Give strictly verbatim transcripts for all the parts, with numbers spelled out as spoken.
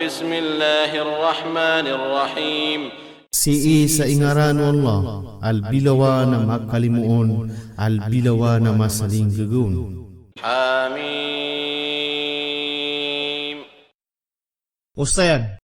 بسم الله الرحمن الرحيم. Sii sa ingaran o Allah, a lbilawan a makalimoon, a lbilawan a masalinggagaon. حم. Osayan.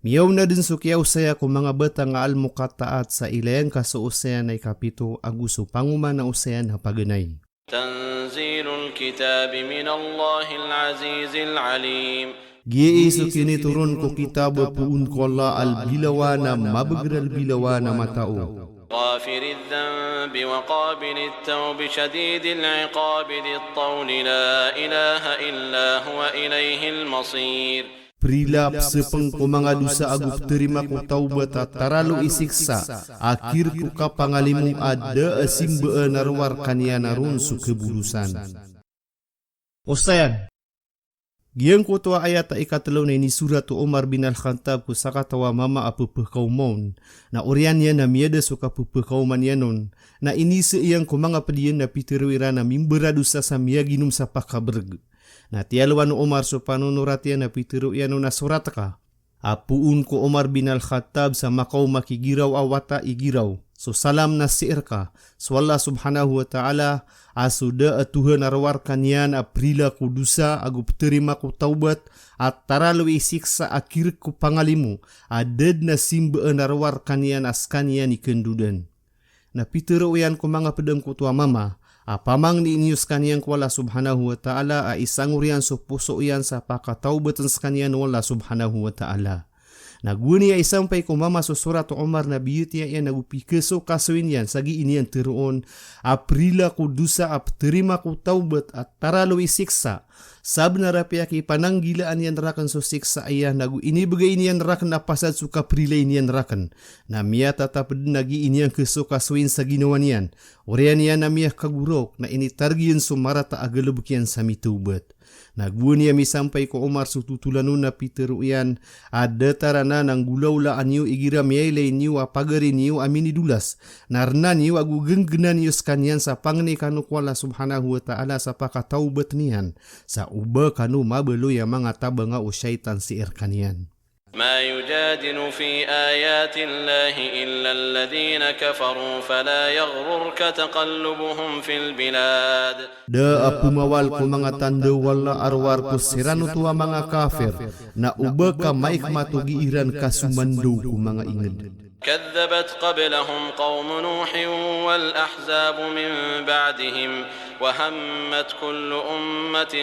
Miyaona dn so kiyaosaya ko manga batang a al-muqatta'at sa ilay angka so osayan a ikapito ago so pangoman a osayan a paganay. تنزيل الكتاب من الله العزيز العليم. Giyai so kinitoron ko kitab a poon ko Allah a lbilawan a mabagr a lbilawan a matao. غافر الذنب وقابل التوب شديد العقاب ذي الطول لا إله إلا هو إليه المصير. Prila a psapng ko manga dosa ago ptarima ko tawbat a taralo i siksa a kir ko kapangalimo a da a simbaan a rowar kaniyan a ron so kabolosan. Osayan. Giyangkoto a ayat a ikatlo na inisorat o Omar bin Al-Khattab ko sakataw a mama a pphakaoma on, na oriyan iyan na miyada so kapphakaoma niyan on, na inisa iyan ko manga pd iyan na pitharo iran a mimbaradosa sa miyaginom sa pakabrg. Na tiyalowan o Omar so panonorat iyan na pitharo iyan on a sorat ka a poon ko Omar bin Al-Khattab sa makaoma ki giraw a wata i giraw. So salam na sii rka so Allah Subhanahu wa Ta'ala a so da a tohan a rowar kaniyan a prila ko dosa ago ptarima ko tawbat a taralo i siksa a kir ko pangalimo a da dn a simbaan a rowar kaniyan a skaniyan i kandodan. Na pitharo iyan ko manga pd angkoto a mama a pamangni niyo skaniyan ko Allah Subhanahu wa Ta'ala a isangor iyan so poso iyan sa pakatawbatn skaniyan o Allah Subhanahu wa Ta'ala. Na gowani a isampay ko mama so sorat o Omar na biyatiya iyan ago pikasokasoy niyan sa gii niyan tharoon a prila ko dosa a ptarima ko tawbat a taralo i siksa. Sabnar a piyakipananggilaan iyan rakn so siksa iyan ago inibgay niyan rakn a pasad so kaprilay niyan rakn. Na miyatatap dn a gii niyan kasokasoyin sa ginawa niyan. Oriyan iyan na miyakagoraok na initarg iyan so marata a galbk iyan sa mitawbat. Na gowani a misampay ko Omar so totolan on na pitharo iyan a datar anan a nggolawlaan iyo igira miyailay niyo a pagari niyo a minidolas. Na rnan iyo ago gnggnan iyo skaniyan sa pangni kano ko Allah Subhanahu wa Ta'ala sa pakatawbat niyan. Sa o ba kano mabaloy a manga tabanga o shaytan sii rkaniyan. ما يجادل في آيات الله إلا الذين كفروا فلا يغررك تقلبهم في البلاد. Da a pmawal ko manga tanda o Allah a rowar ko siran oto a manga kafir, na o ba ka maikmat o gii ran ka somandaw ko manga ingd. كذبت قبلهم قوم نوح والأحزاب من بعدهم وهمت كل أمة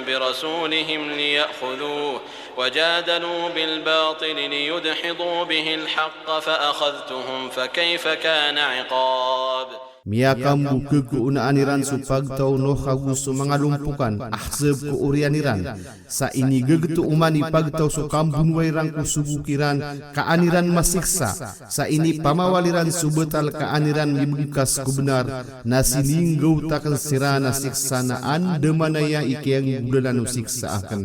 برسولهم ليأخذوه وجادلوا بالباطل ليدحضوا به الحق فأخذتهم فكيف كان عقاب. Miyakambo khakoonaan iran so pagtaw o Nuh ago so manga lompokan, Ahzab ko oriyan iran. Sa inigagto oman i pagtaw so kambonowa iran ko sogo kiran, ka an iran masiksa. Sa inipamawal iran so batal ka an iran mibgkas ko bnar, na sininggaw takn siran a siksa na andamanaya i kiyanggolalan o siksa akn.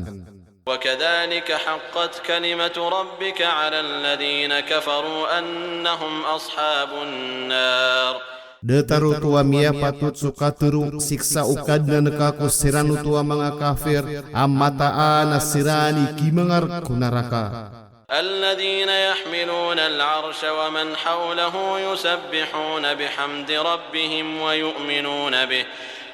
وكذلك حقت كلمة ربك على الذين كفروا أنهم أصحاب النار. Datar oto a miyapatot so katharo, siksa o Kadnan ka ko siran oto a manga kafir, a mataan a siran i kimangarg ko naraka. الذين يحملون العرش ومن حوله يسبحون بحمد ربهم ويؤمنون به،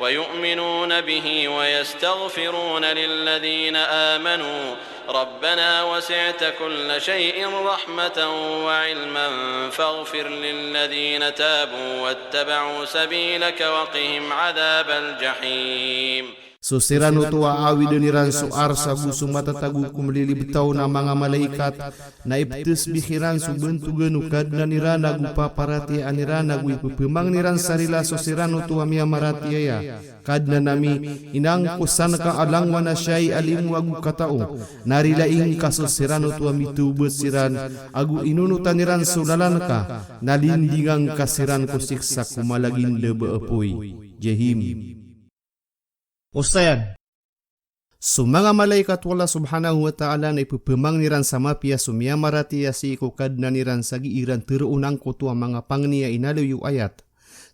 ويؤمنون به ويستغفرون للذين آمنوا، ربنا وسعت كل شيء رحمة وعلما فاغفر للذين تابوا واتبعوا سبيلك وقهم عذاب الجحيم. So siran oto a awidn iran so Arsh ago so matatago ko mlilibtaw na manga malaikat, na iptsbih iran so bantogan o Kadnan iran ago paparatiyayaan iran ago ipphmangni ran sa rila so siran oto a miyamaratiyaya. Kadnan ami, inangkosan ka a langowan a siyai a limo ago katao, na rilai ngka so siran oto a mitawbat siran, ago inonotan iran so lalan ka, na lindingan ka siran ko siksa ko malagindg a apoy, Jahim. Osayan. So manga malaikat o Allah Subhanahu wa Ta'ala na ipphmangni ran sa mapiya so miyamaratiyaya sii ko Kadnan iran sa gii ran tharoon angkoto a manga pangni a inaloy o ayat.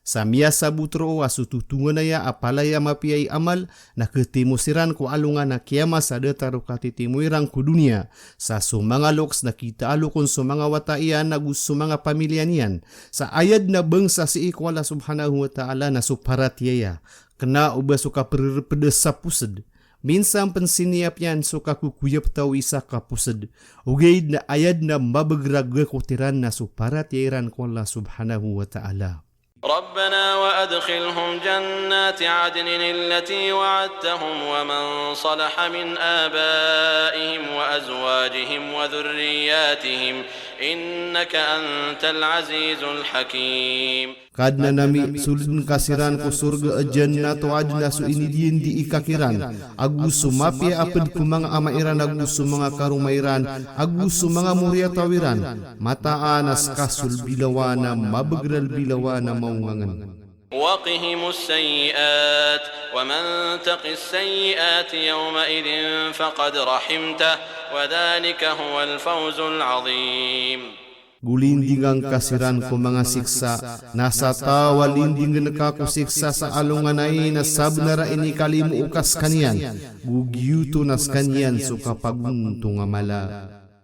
Sa miyasabot roo a so totonganay a palaya mapiya i amal na khatimo siran ko alongan a kiyama sa datar o katitimo iran ko doniya. Sa so manga loks na kitaaloken so manga wata iyan ago so manga pamiliya niyan. Sa aya den a bangsa sii ko Allah Subhanahu wa Ta'ala na so paratiyaya. Kena o ba so kaperereped sa posed. Minsan pen siniyap iyan so kakokoyap taw i sa kaposed. Ogaid na aya den a mabeger a gakotiran na so paratiyaya iran ko Allah Subhanahu wa Ta'ala. ربنا وأدخلهم جنات عدن التي وعدتهم ومن صلح من آبائهم وأزواجهم وذرياتهم إنك أنت العزيز الحكيم. Kadnan ami, soleden ka siran ko sorga a Jannatu Adn a so inidiyandi i kakiran, ago so mapiya a ped ko manga ama iran ago so manga karoma iran, ago so manga moriyataw iran, mataan a seka so lbilawan a mabeger a lbilawan a maongangen. وقهم السيئات ومن تق السيئات يومئذ فقد رحمته وذلك هو الفوز العظيم. Go lindingan ka siran ko manga siksa, na sa taw a lindingen ka ko siksa sa alongan ai na sabenar a inikalimo o ka sekaniyan, go giyoto na sekaniyan so kapagontong a mala.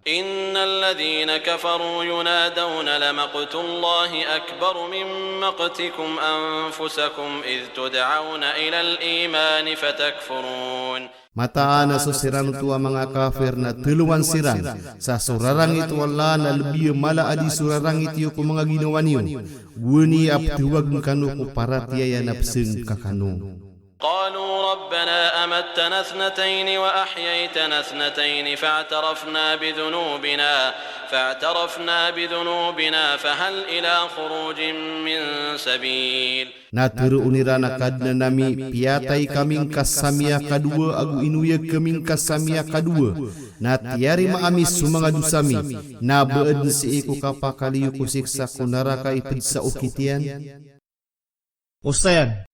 إن الذين كفروا ينادون لمقت الله أكبر من مقتكم أنفسكم إذ تدعون إلى الإيمان فتكفرون. Mataan a so siran oto a manga kafir na telowan siran, sa so rarangit o Allah na lebi a mala a di so rarangit iyo ko manga ginawa niyo. Gowani a petewagen kano ko paratiyaya na pesengka kano. قالوا ربنا أمتنا اثنتين وأحييتنا اثنتين فاعترفنا بذنوبنا، فاعترفنا بذنوبنا فهل إلى خروج من سبيل. Na teroon iran a Kadnan ami, piyatay kami ngka sa miyakadowa ago inoyag kami ngka sa miyakadowa. Na tiyarima ami so manga dosa mi. Na ba aden sii ko kapakaliyo ko siksa ko naraka i ped sa okit iyan? Osayan.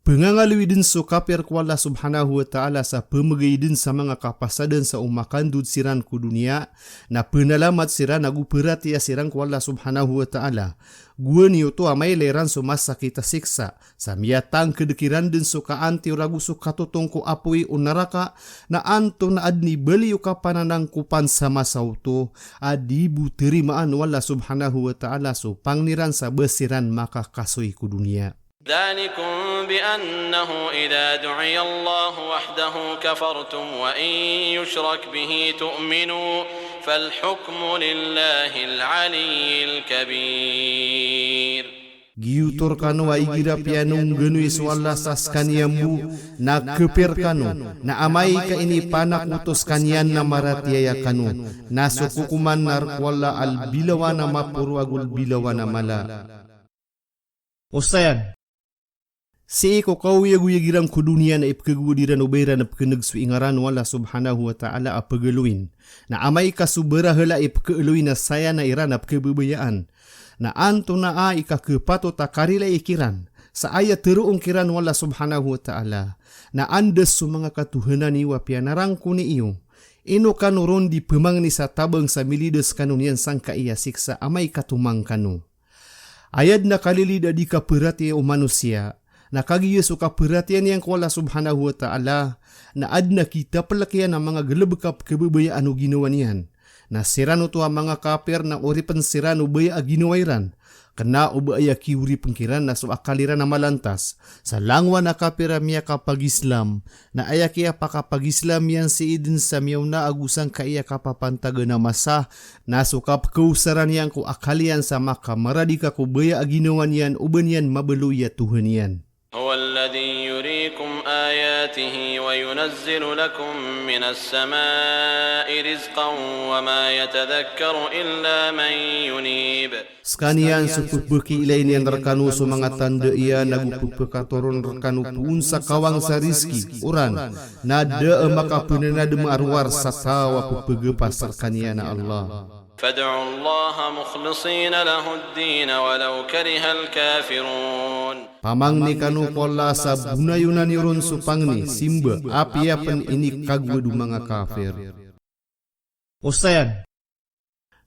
Pengangaloy den so kapir ko Allah Subhanahu wa Ta'ala sa pemegay den sa manga kapasadan sa o makandod siran ko doniya, na penalamat siran ago peratiya siran ko Allah Subhanahu wa Ta'ala. Gowani oto a mailay ran so masakit a siksa, sa miyatangked kiran den so kaantiyor ago so katotong ko apoy o naraka, na antonaa den i bali o kapananangkopan sa masa oto, a di bo terimaan o Allah Subhanahu wa Ta'ala so pangni ran sa ba siran makakasoy ko doniya. ذلكم بأنه إذا دعي الله وحده كفرتم وإن يشرك به تؤمنوا فالحكم لله العلي الكبير. Giyoto rekano a igira piyanongganoy so Allah sa sekaniyan bo, na kepir kano, na amay ka inipanakoto sekaniyan na maratiyaya kano, na so kokoman na rek o Allah a lbilawan a maporo ago lbilawan a mala. Osayan. Sii ko kaoyagoyag iran ko doniya na ipekegowad iran o ba iran a pekeneg so ingaran o Allah Subhanahu wa Ta'ala a pegaloyin. Na amay ka so barahala i pekealoyin na saya na iran a pekebabayaan. Na antonaa i kakepatot a karilai kiran sa aya teroon kiran o Allah Subhanahu wa Ta'ala. Na anda so manga katohanan iyo a piyanarangkoni iyo. Ino kano ron di pemangni sa tabang sa milida sekano niyan sangkai a siksa amay ka tomang kano. Aya den a kalilid a di kaperatiya o manosiya, na kagiya so kaperatiya niyan ko Allah Subhanahu wa Ta'ala, na aden a kitapelek iyan a manga galebek a pekebabayaan o ginawa niyan. Na siran oto a manga kapir na oripen siran o baya a ginawa iran. Kena o ba aya kioripen kiran na so akal iran a malantas. Sa langowan a kapir a miyakapag-Islam, na aya kiyapakapag-Islam iyan sii den sa miyaona ago sangkai a kapapantagan a masa, na so kapekaosaran iyan ko akal iyan sa makamaradi ka ko baya a ginawa niyan o ba niyan mabaloy a Tohan iyan. هو الذي يريكم آياته وينزل لكم من السماء رزقا وما يتذكر إلا من ينيب. Sekaniyan so pepekiilay niyan rekano so manga tanda iyan ago pepekatoron rekano poon sa kawang sa rizki, oran, na da a makapenanadem a rowar sa taw a pepegepas rekaniyan a Allah. فادعوا الله مخلصين له الدين ولو كره الكافرون. Pamangni kano ko Allah sa bonayonan iyo ron so pangni, simba, apiya pen inikagowad o manga kapir. Osayan.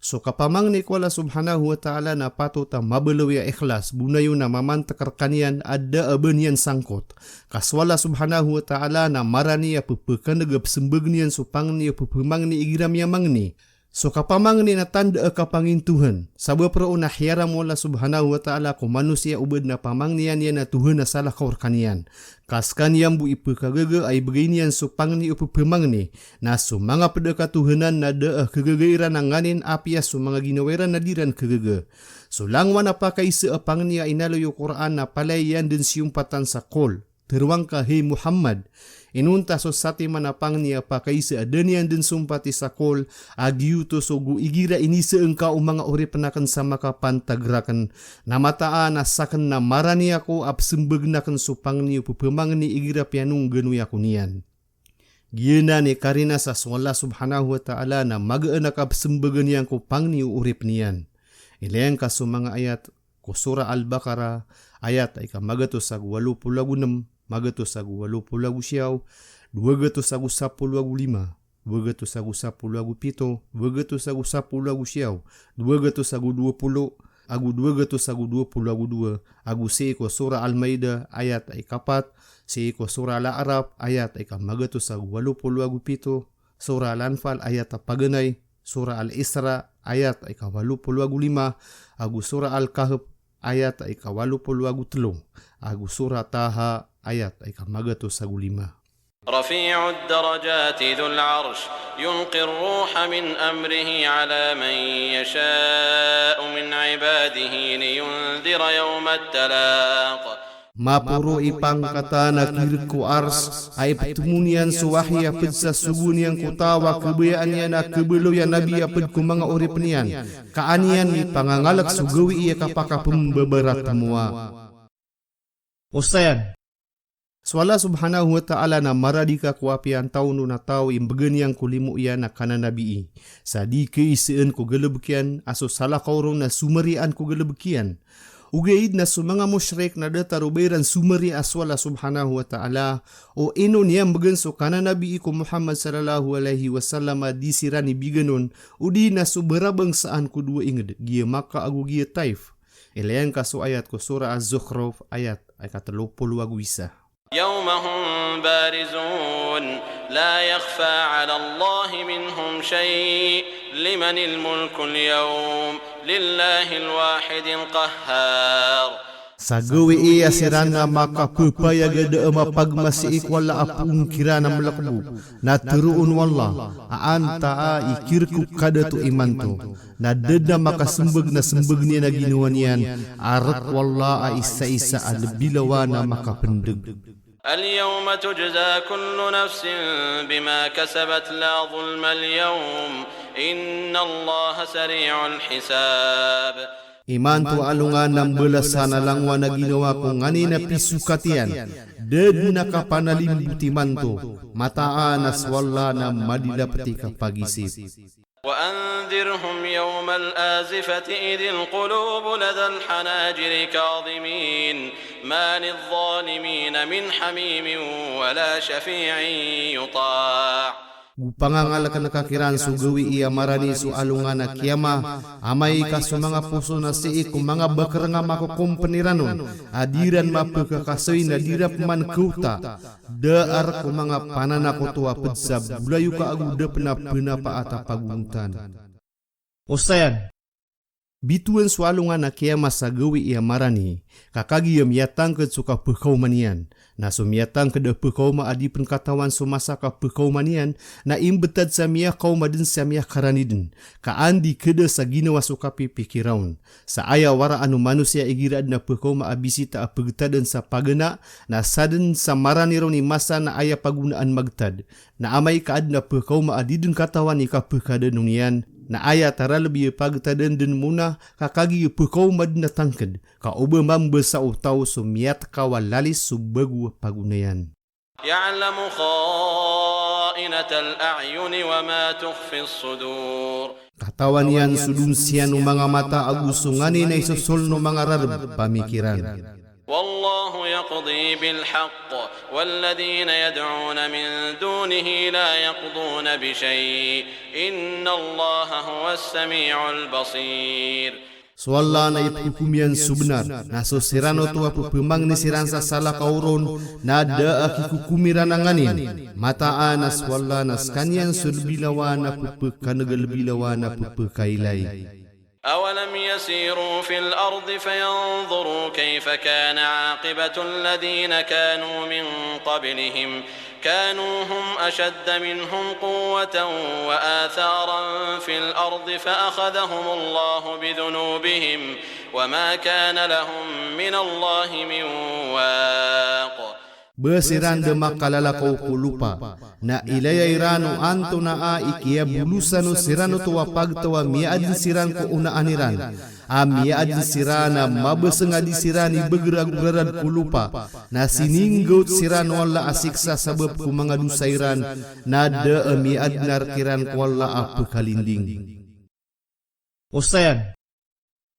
So kapamangni ko Allah Subhanahu wa Ta'ala na patot a mabaloy a ikhlas, bonayon a mamantek rkaniyan a da a ba niyan sangkot. Ka so Allah Subhanahu wa Ta'ala na marani a pphakandeg a psmbag niyan so pangni o pphmangni igira miyamangni. So kapamangni na tanda a kapangintohan. Sabap roo na hiyaram o Allah Subhanahu wa Ta'ala ko manosiya o ba dn a pamangnian iyan a tohan a salakaw rkaniyan. Ka skaniyan bo i pkhagaga a ibgay niyan so pangni o pphmangni. Na so manga pd a katohanan na da a khagaga iran a nganin apiya so manga ginawa iran na di ran khagaga. So langowan a pakaisa a pangni a inaloy o Qur'an na palaya iyan dn siyompatan sa qul. Tharoang ka, hay Muhammad, inonta so satiman a pangni a pakaisa a da niyan dn sompati sa qul, a giyoto so go igira inisaan ka o manga oripn akn sa makapantag rakn, na mataan a sakn na marani ako a psmbagn akn so pangni o pphmangni igira piyanongganoy ako niyan. Giyanan i karina sa so Allah Subhanahu wa Ta'ala na magaan a kapsmbagan iyan ko pangni o oripn iyan. Ilay angka so manga ayat ko Surah Al-Baqarah, ayat a ika magatos ago walo polo ago nem, magatos ago walo polo ago siyaw, dowa gatos ago sapolo ago lima, dowa gatos ago sapolo ago pito, dowa gatos ago sapolo ago siyaw, dowa gatos ago dowa polo, ago dowa gatos ago dowa polo ago dowa, ago sii ko Surah Al-Maidah, ayat a ika pat, sii ko Surah Al-A'raf, ayat a ika magatos ago walo polo ago pito, Surah Al-Anfal, ayat a paganay, Surah Al-Isra, ayat a ika walo polo ago lima, ago Surah Al-Kahf, ayat a ika walo polo ago telo, ago Surah Taha, ayat a ika magatos ago lima. رفيع الدرجات ذو العرش يلقي الروح من أمره على من يشاء من عباده لينذر يوم التلاق. Maporo i pangkatan a kirk ko Ars, a iptmo niyan so wahi a pd sa sogo niyan ko taw a kabayaan iyan a kabaloy a nabi a pd ko manga oripn iyan, ka an iyan mipangangalk so gawii a kapakapmbabaratmowa. Osayan. So Allah Subhanahu wa Ta'ala na maradika ko apiya antaw on a taw i mbgan iyan ko limo iyan a kananabii. Sa di kaisaan ko galbk iyan, a so salakaw ron na somarian ko galbk iyan. Ogaid na so manga mushrik na datar o ba iran somaria so Allah Subhanahu wa Ta'ala, o ino niyan mbgan so kananabii ko Muhammad sallallahu alaihi wasallam a di siran i bigan on, odi na so barabangsaan ko dowa ingd, giya Makkah ago giya Taif. Ilay angka so ayat ko Surah Az-Zukhruf, ayat a ika telo polo ago isa. يوم هم بارزون لا يخفى على الله منهم شيء لمن الملك اليوم لله الواحد القهار. Sa gawii a siran na makapphayag a da a mapagmasii ko Allah a poon kiran a mlkbo, na tharoon o Allah a antaa i kirk ko kadato imanto. Na da dn a makasmbag na smbag niyan a ginawa niyan, a rk o Allah a isaisa a lbi lawan a makapndg. اليوم تجزى كل نفس بما كسبت لا ظلم اليوم إن الله سريع الحساب. Imanto a alongan na mbalasan a langowan a ginawa ko nganin a pisokat iyan. Da dn a kapanalimbot imanto, mataan a so Allah na madilapti kapagisip. وأنذرهم يوم الآزفة إذ القلوب لدى الحناجر كاظمين ما للظالمين من حميم ولا شفيع يطاع. Go pangangalkn ka kiran so gawii a marani so alongan a kiyamah, amay ka so manga poso na sii ko manga bakrng a makokompn iran on, a di ran mapkhakasoy na di ran pman kawta, da a rk o manga pananakoto a pd sa bolayoka ago da pn a pnapaat a pagonotan. Osayan. Bitowan so alongan a kiyamah sa gawii a marani, ka kagiya miyatangkd so kapkhawma niyan, na so miyatangkd a pkhawma a di pn katawan so masa kapkhawma niyan, na imbtad sa miyakawma dn sa miyakarani dn, ka an di kda sa ginawa so kapipikira on. Sa aya waraan o manosiya igira adn a pkhawma a bisita a pgtadn sa pagana, na sadn sa marani ron i masa na aya pagonaan magtad. Na amay ka adn a pkhawma a di dn katawan i kapkhadn on iyan, na aya taralbi a pagtadn dn mona ka kagiya pkhawma dn a tangkd, ka oba mambasa o taw so miyatkaw a lalis so bago a pagonayan. يعلم خائنة الأعين وما تخفي الصدور. Katawan iyan so donsiyan o manga mata ago so nganin a isosoln o manga rarb pamikiran. والله يقضي بالحق والذين يدعون من دونه لا يقضون بشيء إن الله هو السميع البصير. So Allah na ipkhokom iyan so bnar, na so siran oto a pphamangni siran sa salakaw ron, na da a kikhokom iran a nganin. Mataan a so Allah na skaniyan so lbi lawan a pphakanagalbi lawan a pphakailay. أولم يسيروا في الأرض فينظروا كيف كان عاقبة الذين كانوا من قبلهم كانوا هم أشد منهم قوة وآثارا في الأرض فأخذهم الله بذنوبهم وما كان لهم من الله من واق. Ba siran da makalalakaw ko lopa, na ilaya iran o antonaa i kiyabolosan o siran oto a pagtaw a miyaadn siran ko onaan iran, a miyaadn siran a mabasng a di siran ibager ago rarad ko lopa, na sininggaot siran o Allah a siksa sabap ko manga dosa iran, na da a miyaadn a rk iran ko Allah a pkalinding. Osayan.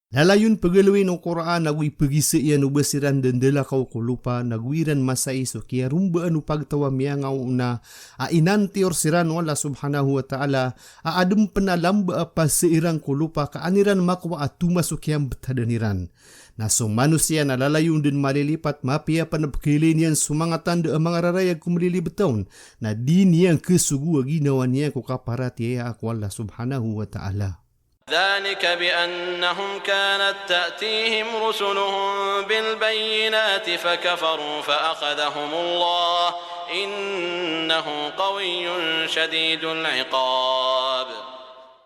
Lalayon pagaloyin o Qur'an ago ipagisa iyan o ba siran da ndalakaw ko lopa, nago iran masai so kiyarombaan o pagtaw a miyangaoona a inantiyor siran o Allah subhanahu wa ta'ala, a adn pn a lamba a pasa iran ko lopa ka an iran makowa a tomas o kiyambtadan iran. Na so manosiya na lalayon dn malilipat, mapiya pn a pkhailay niyan so manga tanda a manga rarayag ko malilibtaw on, na di niyan khasogo a ginawa niyan ko kaparatiyaya ko Allah subhanahu wa ta'ala. ذلك بأنهم كانت تأتيهم رسلهم بالبينات فكفروا فأخذهم الله إنه قوي شديد العقاب.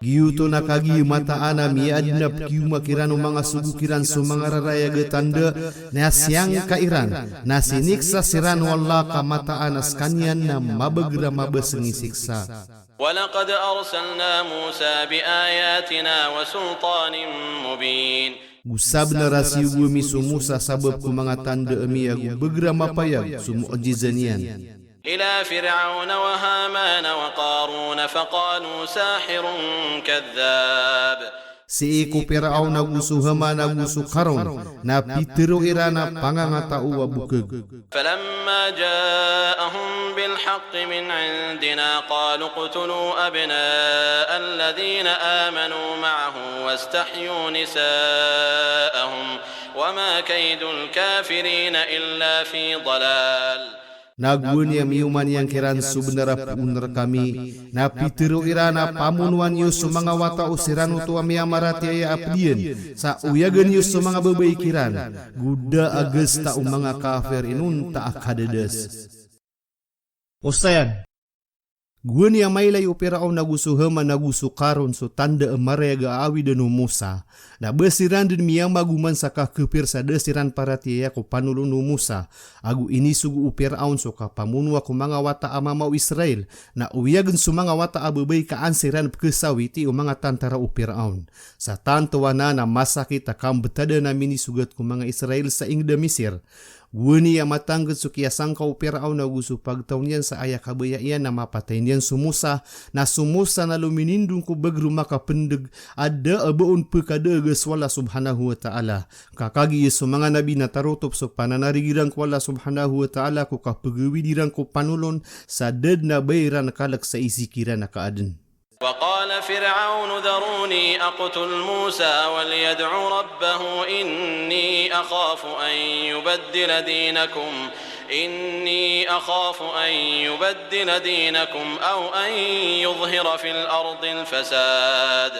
Giyoto na kagiya mataan a miyaadn a pkioma kiran o manga sogo kiran so manga rarayag a tanda, na siyangka iran, na siniksa siran o Allah ka mataan a skaniyan na mabager a mabasng i siksa. ولقد أرسلنا موسى بآياتنا وسلطان مبين. Go sabnar a siyogo ami so Musa sabap ko manga tanda ami ago bager a mapayag so mu'jiza niyan. إلى فرعون وهامان وقارون فقالوا ساحر كذاب. Sii ko Piraon ago so Haman ago so Karon, na pitharo iran a pangangatao a bokg. فلما جاءهم بالحق من عندنا قالوا اقتلوا أبناء الذين آمنوا معه واستحيوا نساءهم وما كيد الكافرين إلا في ضلال. Na gowani a miyoman iyan kiran so bnar a poon rkami, na pitharo iran a pamonoan iyo so manga wata o siran oto a miyamaratiyaya a pd iyan, sa oyagan iyo so manga babay kiran, go da a gasta o manga kafir inonta a kadadas. Osayan. Gowani a mailay o Piraon ago so Haman ago so Karon so tanda a marayag a awidan o Musa, na ba siran dn miyamagoman sa kakapir sa da siran paratiyaya ko panolon o Musa, ago inisogo o Piraon so kapamonoa ko manga wata a mama o Israel, na oyagn so manga wata a babay ka an siran pkhasawiti o manga tantara o Piraon. Sa tanto anan a masakit a kambtadn a minisogat ko manga Israel sa ingd a Misir. Gowani a matangkd so kiyasangka o Piraon ago so pagtaw niyan sa aya kabaya iyan na mapatay niyan so Musa, na so Musa na lominindong ko bagr o makapndg a da a ba on pkhadaag so Allah subhanahu wa ta'ala. Ka kagiya so manga nabi na tarotop so pananarig iran ko Allah subhanahu wa ta'ala ko kapagawid iran ko panolon sa da dn a ba iran kalk sa izi kiran a kaadn. وقال فرعون ذروني أقتل موسى وليدع ربه إني أخاف أن يبدل دينكم، إني أخاف أن يبدل دينكم أو أن يظهر في الأرض الفساد.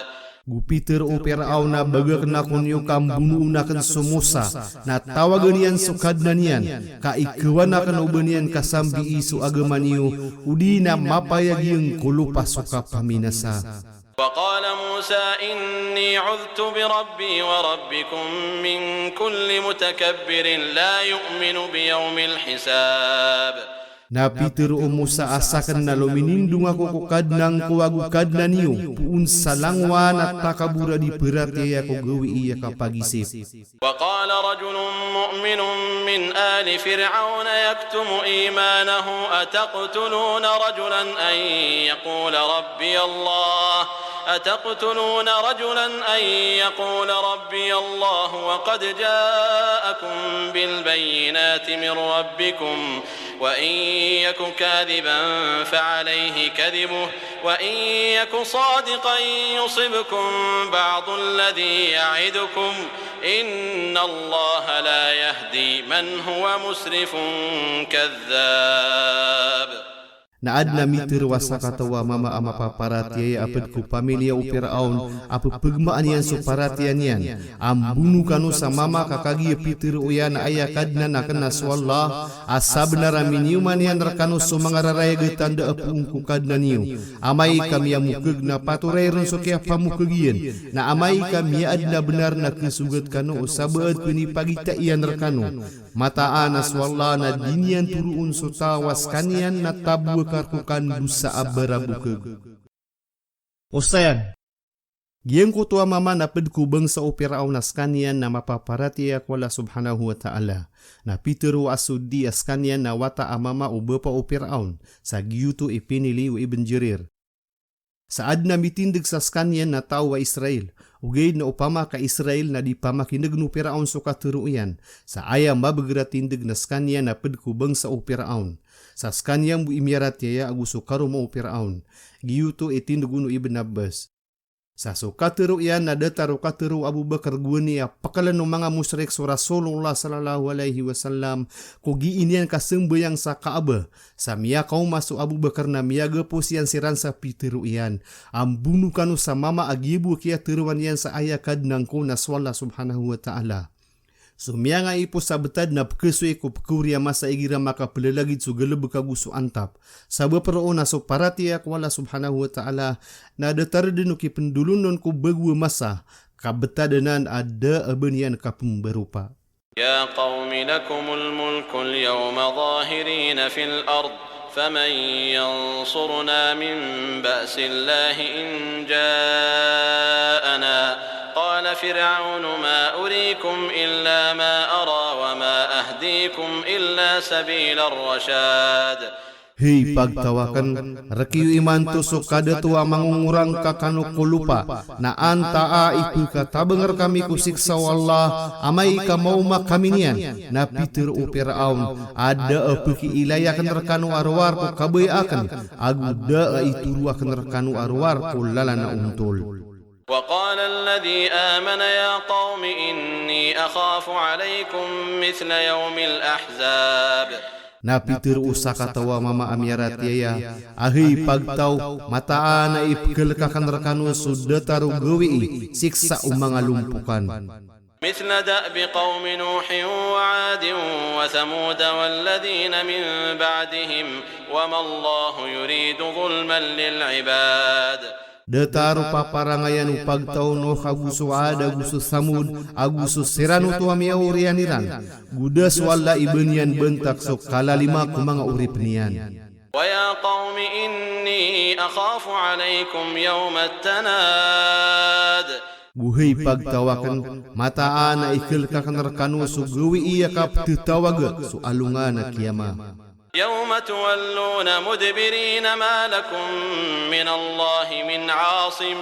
Go pitharo o Piraon a bagakn ako niyo ka mbonoon akn so Musa, na tawagn iyan so Kadnan iyan, ka ikhawan akn o ba niyan kasambii so agama niyo, odi na mapayag iyan ko lopa so kapaminasa. وقال موسى إني عذت بربي وربكم من كل متكبر لا يؤمن بيوم الحساب. Na pitharo o Musa a sakn na lominindong ako ko Kadnan ko ago Kadnan iyo, poon sa langowan a takabor a di pharatiyaya ko gawii a kapagisip. وقال رجل مؤمن من آل فرعون يكتم إيمانه أتقتلون رجلا أن يقول ربي الله أتقتلون رجلا أن يقول ربي الله وقد جاءكم بالبينات من ربكم وإن يك كاذبا فعليه كذبه وإن يك صادقا يصبكم بعض الذي يعدكم إن الله لا يهدي من هو مسرف كذاب. Na adn a mitharo a sakataw a mama a mapaparatiyaya a pd ko pamilya o Piraon a pphagomaan iyan so paratiyaya niyan a mbono kano sa mama ka kagiya pitharo iyan a aya Kadnan akn na so Allah a sabnar a miniyoman iyan rkano so manga rarayag a tanda a poon ko Kadnan iyo. Amay ka miyamokhag na patoray ron so kiyapamokhagiyan, na amay ka miyaadn a bnar na khasogat kano o sabaad ko inipagita iyan rkano. Mataan a so Allah na di niyan toroon so taw a skaniyan na tabowa ka rko kandosa a barabokhag. Osayan. Giyangkoto a mama na pd ko bangsa o Piraon a skaniyan na mapaparatiyaya ko Allah subhanahu wa ta'ala. Na pitharo a so di a skaniyan na wata a mama o bapa o Piraon, sa giyoto i pinili o Ibn Jarir. Sa adn a mitindg sa skaniyan na taw a Israil. Ogaid na opama ka Israil na di pamakinegn o Piraon so katharo iyan. Sa aya mabagr a tindg na skaniyan na pd ko bangsa o Piraon. Sa skaniyan bo i miyaratiyaya ago so karoma o Piraon. Giyoto i tindg on o Ibn Abbas. Sa so katharo iyan na datar o katharo o Abu Bakar gowani a pkhaln o manga mushrik so Rasulullah sallallahu alaihi wasallam ko gii niyan kasambayang sa Kaaba. Sa miyakaoma so Abu Bakar na miyagapos iyan siran sa pitharo iyan a mbono kano sa mama a giya bo a kiyatharoa niyan sa aya Kadnan ko na so Allah subhanahu wa ta'ala. So miyangaipo sa btad na pkhasoy ko pkhaori a masa igira makaplagid so galbk ago so antap. Sabap roo na so paratiyaya ko Allah subhanahu wa ta'ala na datar dn o kipndolon on ko bago a masa, ka btad anan a da a ba niyan kapmbaropa. يا قوم لكم الملك اليوم ظاهرين في الأرض فمن ينصرنا من بأس الله إن جاءنا قال فرعون ما أريكم إلا ما أرى وما أهديكم إلا سبيل الرشاد. Hay pagtaw akn, rk iyo imanto so kadato a mangongorangka kano ko lopa, na antaa i pkhatabang rkami ko siksa o Allah amay ka maoma kami niyan. Na pitharo o Piraon a da a pkiilay akn rkano a rowar ko kabaya akn, ago da a itoro akn rkano a rowar ko lalan a ontol. وقال الذي آمن يا قوم إني أخاف عليكم مثل يوم الأحزاب. Na pitharo o sakataw a mama a miyaratiyaya a hay pagtaw, mataan a ipkhalk akn rkano so datar o gawii, siksa o manga lompokan. مثل دأب قوم نوح وعاد وثمود والذين من بعدهم وما الله يريد ظلما للعباد. Datar o paparangayan o pagtaw o Nuh ago so Ad ago so Samud ago so siran oto a miyaoriyan iran. Go da so Allah i ba niyan bantak so kalalima ko manga oripn iyan. ويا قوم إني أخاف عليكم يوم التناد. Go hay pagtaw akn, mataan a ikhalk akn rkano so gawii a kaptatawaga so alongan a kiyama. يوم تولون مدبرين ما لكم من الله من عاصم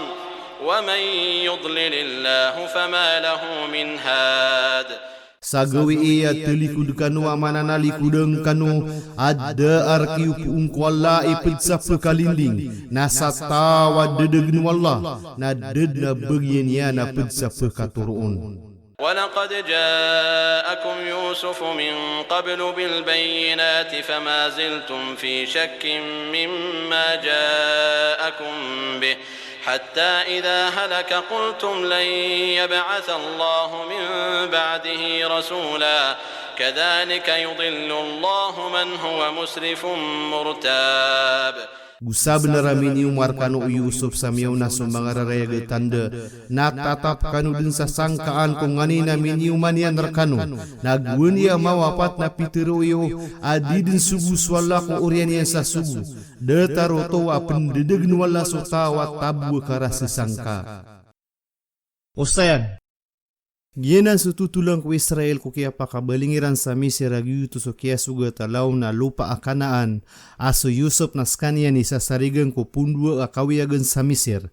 ومن يضلل الله فما له من هاد. Sa gawii a talikod kano a mananalikodn kano a da a rk iyo poon ko Allah i pd sa pkalinding, na sa taw a dadagn o Allah na da dn a bagian iyan a pd sa pkatoroon. ولقد جاءكم يوسف من قبل بالبينات فما زلتم في شك مما جاءكم به حتى إذا هلك قلتم لن يبعث الله من بعده رسولا كذلك يضل الله من هو مسرف مرتاب. Go sabnar a miniyoma rkano o Yusuf sa miyaona so manga rarayag a tanda, na tatap kano dn sa sangkaan ko nganin a miniyoma niyan rkano. Na gowani a mawapat na pitharo iyo a di dn sogo so Allah ko oriyan iyan sa sogo. Datar oto a pndadagn o Allah so taw a tabowa ka rasasangka. Osayan. Giyanan so totolan ko Israel ko kiyapakabaling iran sa Misir a giyoto so kiyasogat a lawan a lopa a Kanaan, a so Yusuf na skaniyan i sasarigan ko pondoa a kawiyagan sa Misir.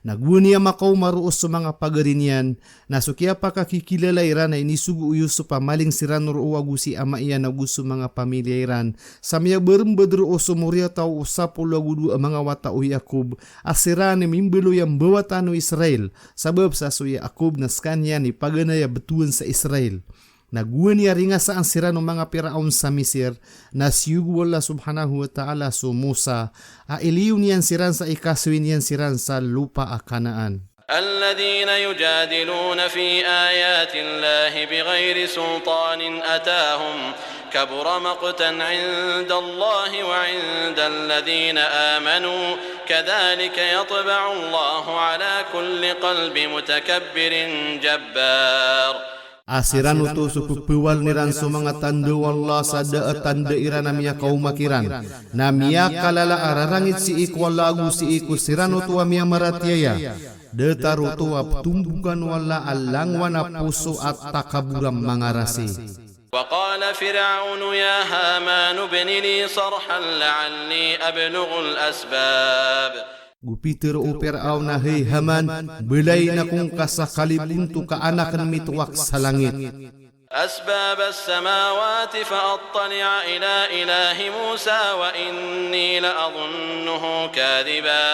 Na gowani a makaoma roo so manga pagari niyan, na so kiyapakakikilala iran a inisogo o Yusuf a maling siran roo ago si ama iyan ago so manga pamilya iran, sa miyabarmbad roo so moriyataw o sapolo ago dowa a manga wata o Yakob, a siran i mimbaloy a mbawataan o Israel, sabap sa so Yakob na skaniyan i paganay a btowan sa Israel. Na gowani a ringasaan siran o manga Piraon sa Misir, na siyogo o Allah subhanahu wa ta'ala so Musa, a iliyo niyan siran sa ikasoy niyan siran sa lopa a Kanaan. الذين يجادلون في آيات الله بغير سلطان أتاهم، كبر مقتا عند الله وعند الذين آمنوا، كذلك يطبع الله على كل قلب متكبر جبار. A siran oto so pphawaln iran so manga tanda o Allah sa da a tanda iran a miyakaoma kiran. Na miyakalala a rarangit sii ko Allah ago sii ko siran oto a miyamaratiyaya. Datar oto a ptombokan o Allah a langowan a poso a takabor a mangarasi. وقال فرعون يا هامان ابن لي صرحا لعلي أبلغ الأسباب. Go pitharo o Piraon a, hay Haman, mbalayin ako ngka sa kalibonto ka an akn mitowak sa langit. أسباب السماوات فأطلع إلى إله موسى وإني لأظنه كاذبا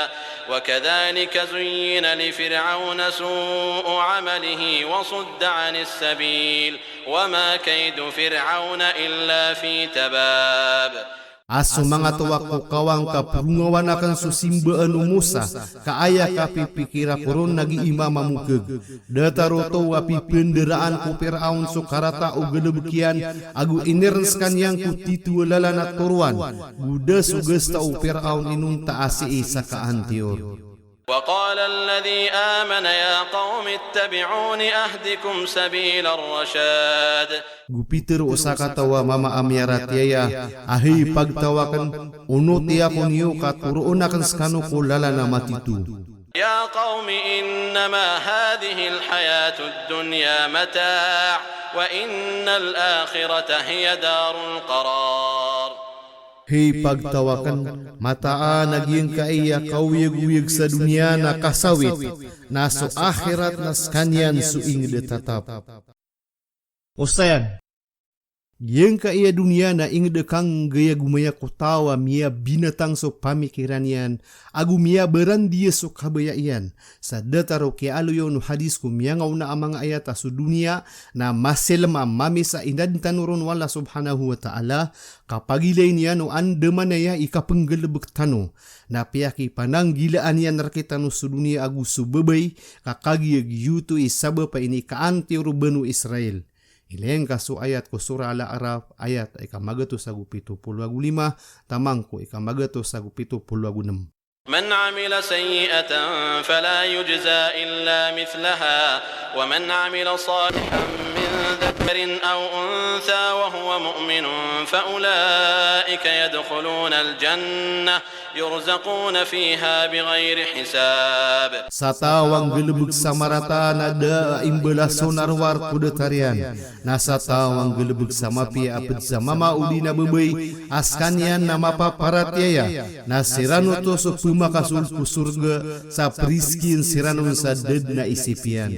وكذلك زين لفرعون سوء عمله وصد عن السبيل وما كيد فرعون إلا في تباب. A so manga towak ko kawan ka prongawan akn so simbaan o Musa, ka aya kapipikir ako ron na gii mamamokg. Datar oto a pipndaraan ko Piraon so karata o galbk iyan, ago inirn skaniyan ko tito a lalan a toroan. Go da so gasta o Piraon inonta a sii sa kaantiyor. وقال الذي آمن يا قوم اتبعون أهدكم سبيل الرشاد. Go pitharo o sakataw a mama a miyaratiyaya a, hay pagtaw akn, onoti ako niyo ka toroon akn skano ko lalan a matito. يا قوم إنما هذه الحياة الدنيا متاع وإن الآخرة هي دار القرار. Hay pagtaw akn, mataan a giyangkai a kaoyagoyag sa doniya na kasawit, na so akhirat na skaniyan so ingd a tatap. Osayan. Giyangkai a doniya na ingd a kanggay ago maya ko taw a miyabinatang so pamikiran iyan, ago miyabarandiya so kabaya iyan. Sa datar o kiyaaloy on o hadis ko miyangaona a manga ayat a so doniya na masilm a mamis a inadn tano ron o Allah subhanahu wa ta'ala, ka pagilay niyan o andamanaya i kapnggalbk tano. Na piyakipananggilaan iyan rktano so doniya ago so babay, ka kagiya giyoto i sabap a inikaantiyor o Banu Israil. Ilay ngka so ayat ko Surah Al-A'raf, ayat a ikamagatos ago pito polo ago lima, taman ko ikamagatos ago pito polo ago nem. من عمل سيئة فلا يجزى إلا مثلها ومن عمل صالحا من ذكر أو أنثى وهو مؤمن فأولئك يدخلون الجنة يرزقون فيها بغير حساب. Sa taw a nggalbk sa marata na da a imbalas on a rowar ko datar iyan. Na sa taw a nggalbk sa mapiya a pd sa mama odi na babay a skaniyan na mapaparatiyaya, na siran oto so pmakasold ko sorga sa priskiyan siran on sa da dn a isip iyan.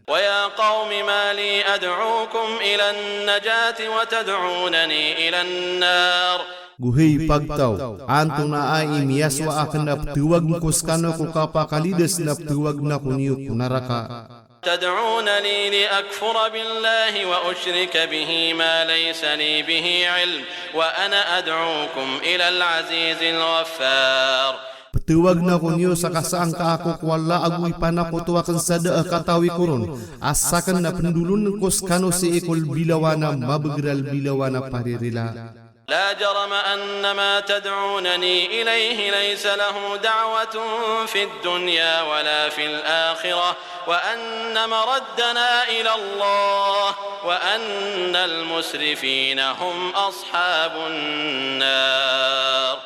ويا قوم ما لي أدعوكم إلى النجاة وتدعونني إلى النار. Go hay pagtaw, antonaa i miyasowa akn a ptawagn ko skano ko kapakalidas na ptawagn ako niyo ko naraka. تدعونني لأكفر بالله وأشرك به ما ليس لي به علم وأنا أدعوكم إلى العزيز الغفار. Ptawagn ako niyo sa kasangka ako ko Allah ago ipanakoto akn sa da a katawi ko ron, a sakn na pndolon ko skano sii ko lbilawan a mabagr a lbilawan a paririla. لا جرم أن ما تدعونني إليه ليس له دعوة في الدنيا ولا في الآخرة وأن مردنا إلى الله وأن المسرفين هم أصحاب النار.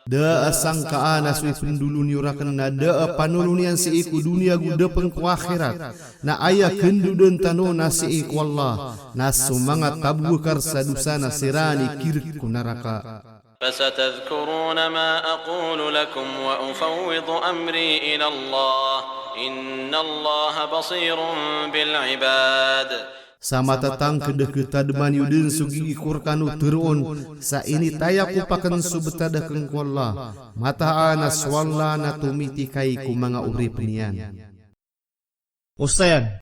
Da a sangkaan a so ipndolon iyo rakn na da a panolon iyan sii ko doniya go da pn ko akhirat. Na aya kndodn tano na sii ko Allah, na so manga tabowakar sa dosa na siran i kirk ko naraka. فستذكرون ما أقول لكم وأفوض أمري إلى الله إن الله بصير بالعباد. Sa matatangkd a khatadman iyo dn so gii ko rkano tharoon, sa initaya ko pakn so btad akn ko Allah, mataan a so Allah na tomitikay ko manga oripn iyan. Osayan.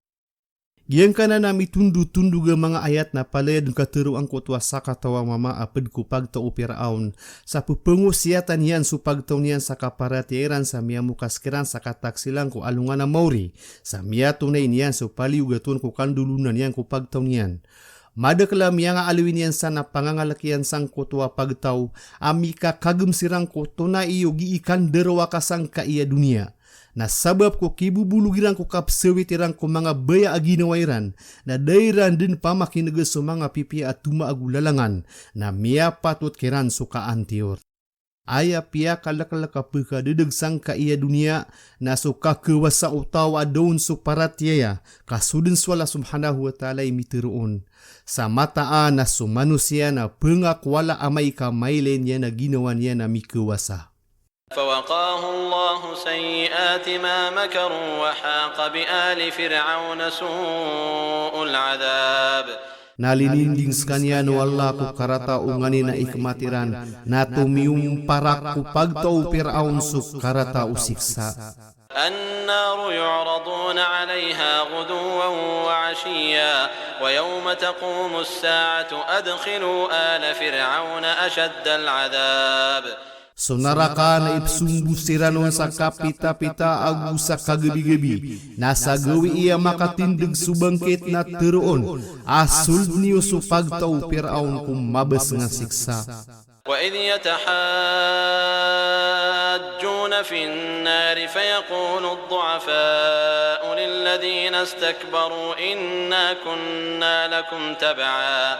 Giyangkanan a mitondotondog a manga ayat na palaya dn katharo angkoto a sakataw a mama a pd ko pagtaw o Piraon, sa pphangosiyatan iyan so pagtaw niyan sa kaparatiyaya iran sa miyamokas kiran sa kataksi iran ko alongan a maori, sa miyatonay niyan so paliyogat on ko kandolonan iyan ko pagtaw niyan. Madakl a miyangaaloy niyan san a pangangalk iyan sangkoto a pagtaw a mikakagm siran ko tonay iyo gii kandarowaka sangkai a doniya. Na sabap ko kibobolog iran ko kapsawit iran ko manga baya a ginawa iran, na da iran dn pamakin'g so manga pipiya a tomaag o lalangan, na miyapatot kiran so kaantiyor. Aya piyakalklk a pkadadg sangkai a doniya, na so kakawasa o taw a da on so paratiyaya, ka so dn so Allah subhanahu wa ta'ala i mitharoon. Sa mataan a so manosiya na pngakowala amay ka mailay niyan a ginawa niyan a mikawasa. فوقاه الله سيئات ما مكروا وحاق بآل فرعون سوء العذاب. Na lininding skaniyan o Allah ko karata o nganin a ikmat iran, na tomiyomparak ko pagtaw o Piraon so karata o siksa. النار يعرضون عليها غدوا وعشيا ويوم تقوم الساعة أدخلوا آل فرعون أشد العذاب. So naraka na ipsombos iran on sa kapitapita ago sa kagabigabi, na sa gawii a makatindg so bangkit na tharoon a sold niyo so pagtaw o Piraon ko mabasng a siksa. وإذ يتحاجون في النار فيقول الضعفاء للذين استكبروا إنا كنا لكم تبعا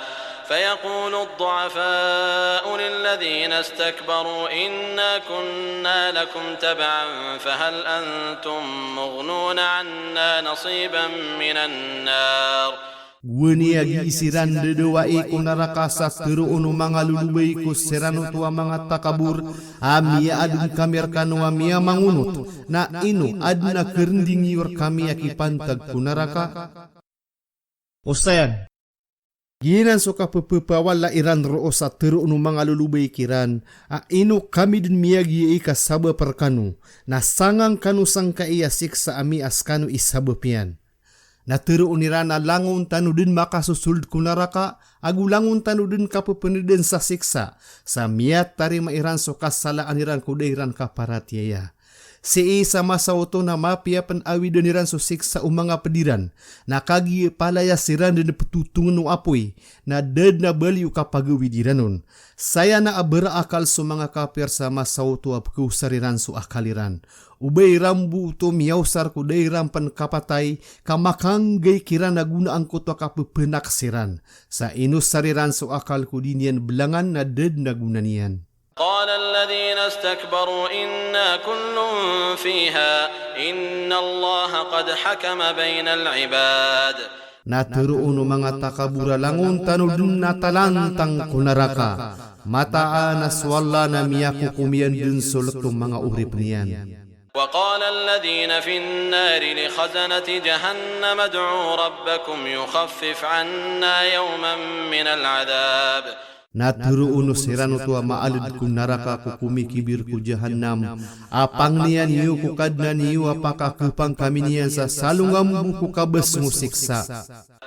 فيقول الضعفاء للذين استكبروا إنا كنا لكم تبعا فهل أنتم مغنون عنا نصيبا من النار. Gowani a gii siran dadawai ko naraka sa tharoon o manga lolobay ko siran oto a manga takabor a miyaadn kami rkano a miyamangonot, na ino adn a karnding iyo rkami a kipantag ko naraka? Osayan. Giyanan so kapphapawala iran roo sa tharoon o manga lolobay kiran a ino kami dn miyagiya i kasabap rkano, na sangang kano sangkai a siksa a miyas kano i sabap iyan. Na tharoon iran a langon tano dn makasosold ko naraka, ago langon tano dn kapphapndan sa siksa, sa miyatarima iran so kasalaan iran ko da iran kaparatiyaya. Sii sa masa oto na mapiya pn awidan iran so siksa o manga pd iran, na kagiya palaya siran dn ptotongn o apoy, na da dn a bali o kapagawid iran on. Saya na a baraakal so manga kapir sa masa oto a pkhaosar iran so akal iran. O ba iran bo oto miyaosar ko da iran pn kapatay, ka makanggay kiran a gona angkoto a kapphanaksi ran. Sa inosar iran so akal ko di niyan blangan na da dn a gona niyan. قال الذين استكبروا إنا كل فيها إن الله قد حكم بين العباد. Na tharoon o manga takabor a langon tano dn na talantang ko naraka. Mataan a so Allah na miyakokom iyan dn so lto o manga oripn iyan. وقال الذين في النار لخزنة جهنم ادعوا ربكم يخفف عنا يوما من العذاب. Na tharoon o siran oto a maaled ko naraka ko komikibir ko Jahannam a, pangnia niyo ko Kadnan iyo a pakakepang kami niyan sa salongan bo ko kabasng o siksa.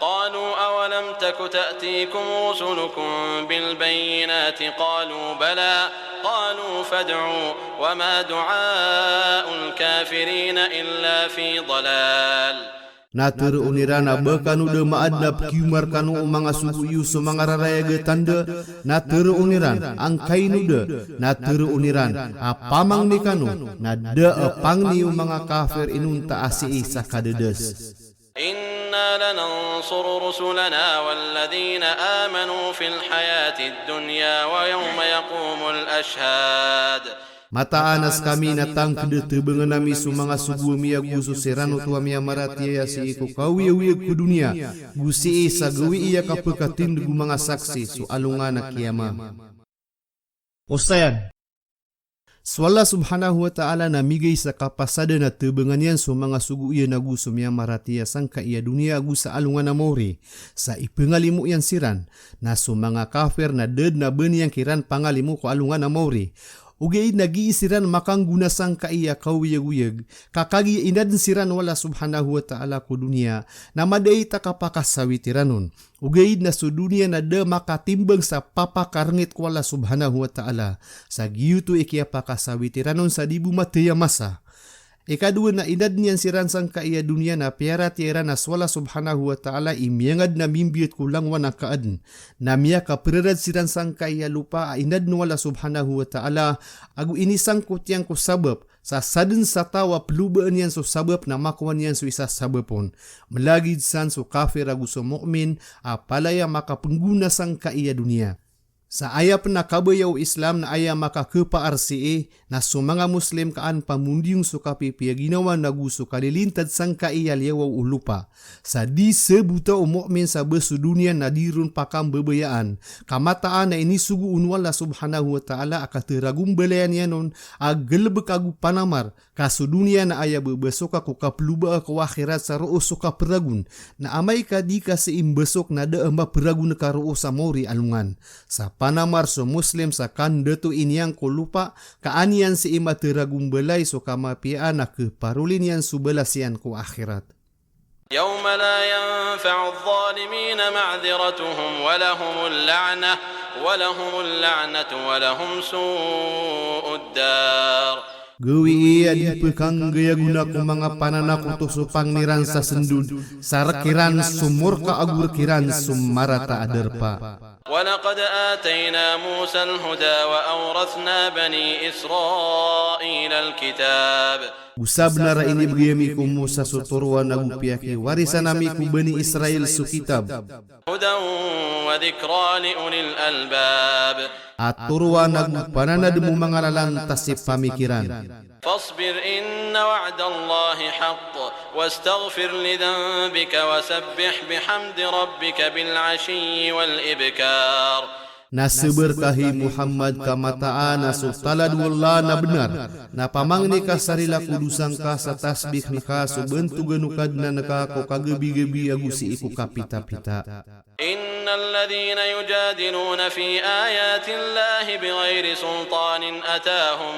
قالوا أولم تك تأتيكم رسلكم بالبينات قالوا بلى قالوا فادعوا وما دعاء الكافرين إلا في ضلال. Na tharoon iran a ba kano da maaden a pkioma rekano o manga sogo iyo so manga rarayag a tanda? Na tharoon iran, angkaino da? Na tharoon iran a pamangni kano, na da a pangni o manga kafir inonta a sii sa kadadas. إنا لننصر رسلنا والذين آمنوا في الحياة الدنيا ويوم يقوم الأشهاد. Mataan a sekami na tangked a tebangan ami so manga sogo ami ago so siran oto a miyamaratiyaya sii ko kawiyawiyag ko doniya, go sii sa gawii a kapekatindeg o manga saksi so alongan a kiyama. Osayan. So Allah subhanahu wa ta'ala na migay sa kapasadan a tabangan iyan so manga sogo iyan ago so miyamaratiyaya sangkai a doniya ago sa alongan a maori. Sa ipangalimo iyan siran, na so manga kafir na da dn a ba niyan kiran pangalimo ko alongan a maori. Ogaid na gii siran makanggona sangkai a kaoyagoyag, ka kagiya inadn siran o Allah subhanahu wa ta'ala ko doniya, na madait a kapakasawit iran on. Ogaid na so doniya na da makatimbang sa papakarngit ko Allah subhanahu wa ta'ala. Sa giyoto i kiyapakasawit iran on sa di bo mathay a masa. Ikadowa na inadn iyan siran sangkai a doniya na piyaratiyaya iran a so Allah subhanahu wa ta'ala i miyangadn a mimbiyat ko langowan a kaadn. Na miyakaprarad siran sangkai a lopa a inadn o Allah subhanahu wa ta'ala, ago inisangkot iyan ko sabap, sa sadn sa taw a plobaan iyan so sabap na makowa niyan so isa sabap on. Malagid san so kafir ago so mu'min a palaya makapnggona sangkai a doniya. Sa aya pn a kabaya o Islam na aya makakhapaarsiya na so manga Muslim ka an pamondiyong so kapipiya a ginawa ago so kalilintad sangkai a liyawaw o lopa. Sa di sabota o mu'min sa ba so doniya na di ron pakambabayaan. Ka mataan a inisogo on o Allah subhanahu wa ta'ala a kataragombalayan iyan on a galbk ago panamar. Ka so doniya na aya bbasoka ko kaplobaa ko akhirat sa roo so kapragon. Na amay ka di ka sii mbasok na da a mapragon ka roo sa maori a alongan. Sa panamar so Muslim sa kandato iniyan ko lopa, ka an iyan sii mataragombalay so kamapiyaan a khaparoli niyan so balas iyan ko akhirat. يوم لا ينفع الظالمين معذرتهم ولهم اللعنة، ولهم اللعنة ولهم سوء الدار. Gawii a di pkhanggayagona ko manga pananakoto so pangni ran sa sndod, sa rk iran so morka ago rk iran so marata a darpa. ولقد آتينا موسى الهدى وأورثنا بني إسرائيل الكتاب. Go sabnar a inibgay ami ko Musa so toroan ago piyakiwarisan ami ko Bani Israil so kitab. هدى وذكرى لأولي الألباب. A toroan ago pananadm o manga lalantas i pamikiran. فاصبر إن وعد الله حق واستغفر لذنبك وسبح بحمد ربك بالعشي والإبكار. Na sabar ka, hay Muhammad, ka mataan a so talad o Allah na bnar. Na pamangni ka sa rila ko dosa ngka sa tasbih ngka so bantogan o Kadnan ka ko kagabigabi ago sii ko kapitapita. إن الذين يجادلون في آيات الله بغير سلطان أتاهم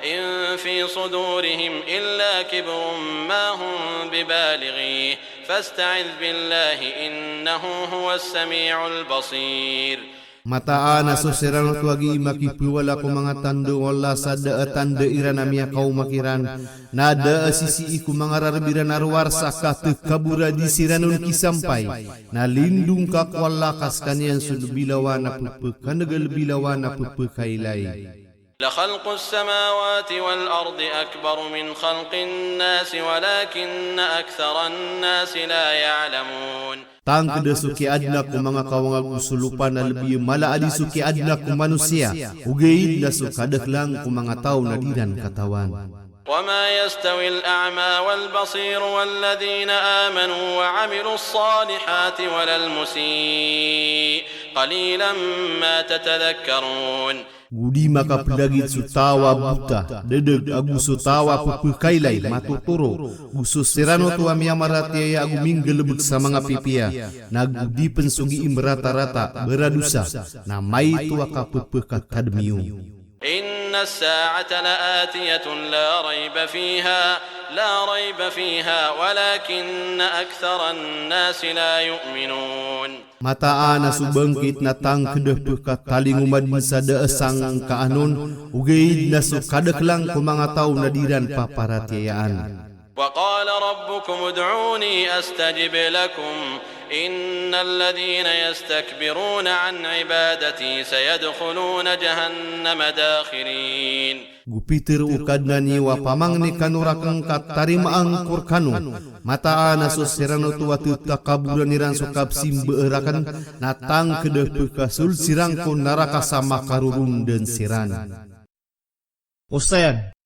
إن في صدورهم إلا كبر ما هم ببالغيه فاستعذ بالله إنه هو السميع البصير. Mataan a so siran oto a gii makipwala ko manga tanda o Allah sa da a tanda iran a miyakaoma kiran, na da a sisii ko manga rarb iran a rowar sa katakabor a di siran on kisampay, na lindong ka ko Allah ka skaniyan so lbi lawan a ppkhan'g, lbi lawan a ppkhailay. لخلق السماوات والأرض أكبر من خلق الناس ولكن أكثر الناس لا يعلمون. Tangkda so kiyaadna ko manga kawang ago so lopa na lbi mala a di so kiyaadna ko manosiya, ogaid na so kadaklan ko manga taw na di ran katawan. وما يستوي الأعمى والبصير والذين آمنوا وعملوا الصالحات ولا المسيء قليلا ما تتذكرون. Go di makaplagid so taw a bota, ddag, ago so taw a ppkhailay, matotoro, go so siran oto a miyamaratiyaya ago minggalbk sa manga pipiya, na go di pn so gii mratarata, baradosa, na maito a kappkatadm iyo. إن الساعة لآتية لا ريب فيها، لا ريب فيها ولكن أكثر الناس لا يؤمنون. Mataan a so bangkit na tangkd a pkatalingoma dn sa da a sangkaan on, ogaid na so kadaklan ko manga taw na di ran paparatiyayaan. وقال ربكم ادعوني أستجب لكم، إن الذين يستكبرون عن عبادتي سيدخلون جهنم داخرين. Go pitharo o Kadnan iyo a pamangni kano rakn ka tarimaa ngko rkano. Mataan a so siran oto a ttakaboran iran so kapsimba rakn, na tangkd a pkasold siran ko naraka sa makarorondn siran. Osayan.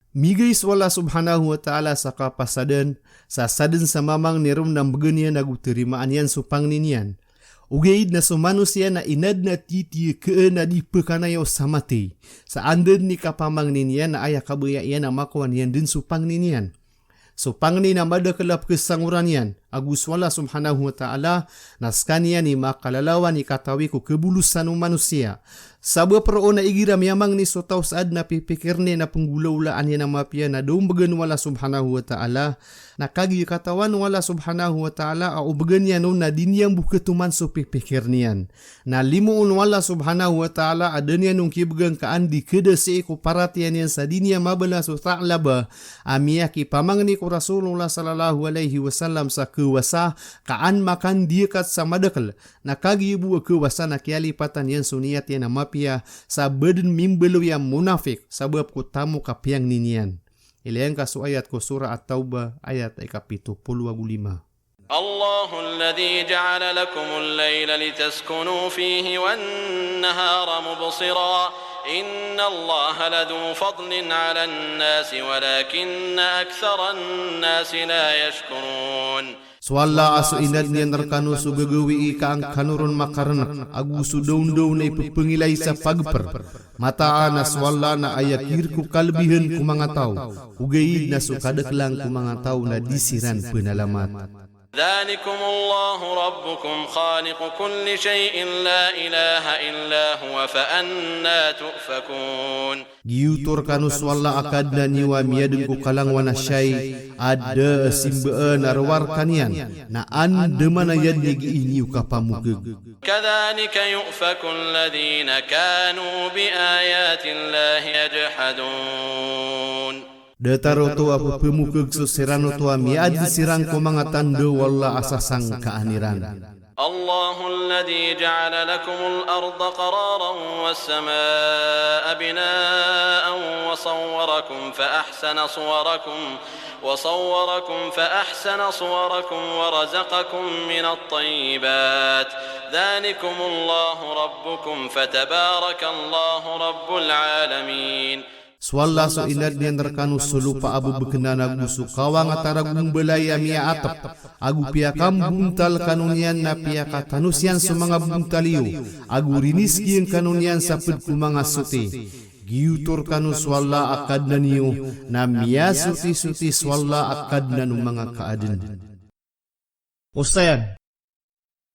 Migay so Allah subhanahu wa ta'ala sa kapasadan, sa sadn sa mamangni ron na mbgan iyan ago tarimaan iyan so pangni niyan. Ogaid na so manosiya na inadn a titiyakn a di pkanayaw sa mathay. Sa anda dn i kapamangni niyan na aya kabaya iyan a makowa niyan dn so pangni niyan. So pangni na madakl a pkhasangoran iyan, ago so Allah subhanahu wa ta'ala, na skaniyan i makalalawan i katawi ko khabolosan o manosiya. Sabap roo na igira miyamangni so taw sa adn a pipikirn iyan a pnggolawlaan iyan a mapiya na da ombgan o Allah subhanahu wa ta'ala, na kagiya katawan o Allah subhanahu wa ta'ala a ombgan iyan on na di niyan bo khatoman so pipikirn iyan. Na limoon o Allah subhanahu wa ta'ala a da niyan on kibgan ka an di khada sii ko paratiyaya niyan sa di niyan mabala so Tha'labah a miyakipamangni ko Rasulullah sallallahu alaihi wasallam sa khawasa ka an makandiyakat sa madakl. Na kagiya bo a khawasa na kiyalipatan iyan so niyat iyan a mapiya sa ba dn mimbaloy a monafik sabap ko tamok a piyangni niyan. Ilaya ngka so ayat ko Surah At-Taubah, ayat a ikapito polo ago lima. الله الذي جعل لكم الليل لتسكنوا فيه والنهار مبصرا إن الله لذو فضل على الناس ولكن أكثر الناس لا يشكرون. So Allah a so inadn iyan rkano so gagawii ka an kano ron makarnk, ago so dawndaw na ipphangilay sa pagpr. Mataan a so Allah na aya kir ko kalbihan ko manga taw, ogaid na so kadaklan ko manga taw na di siran pnalamat. ذلكم الله ربكم خالق كل شيء لا إله إلا هو فأنى تؤفكون. Giyoto rkano so Allah a Kadnan iyo a miyadn ko kalangowan a shay a da a simbaan a rowar ka niyan, na anda man a yadn i gii niyo kapamokhag. كذلك يؤفك الذين كانوا بآيات الله يجحدون. Datar oto a pphamokhag so siran oto a miyaadn siran ko manga tanda o Allah a sasangkaan iran. الله الذي جعل لكم الأرض قرارا والسماء بناء وصوركم فأحسن صوركم وصوركم فأحسن صوركم ورزقكم من الطيبات ذلكم الله ربكم فتبارك الله رب العالمين. So Allah so inadn iyan rkano so lopa a bbknan ago so kawang a taragombalay a miyaatp, ago piyakambontal kano niyan na piyakatanos iyan so manga bontal iyo, ago rinizkiyan kano niyan sa pd ko manga soti. Giyoto rkano so Allah a Kadnan iyo, na miyasotisoti so Allah a Kadnan o manga kaadn. Osayan.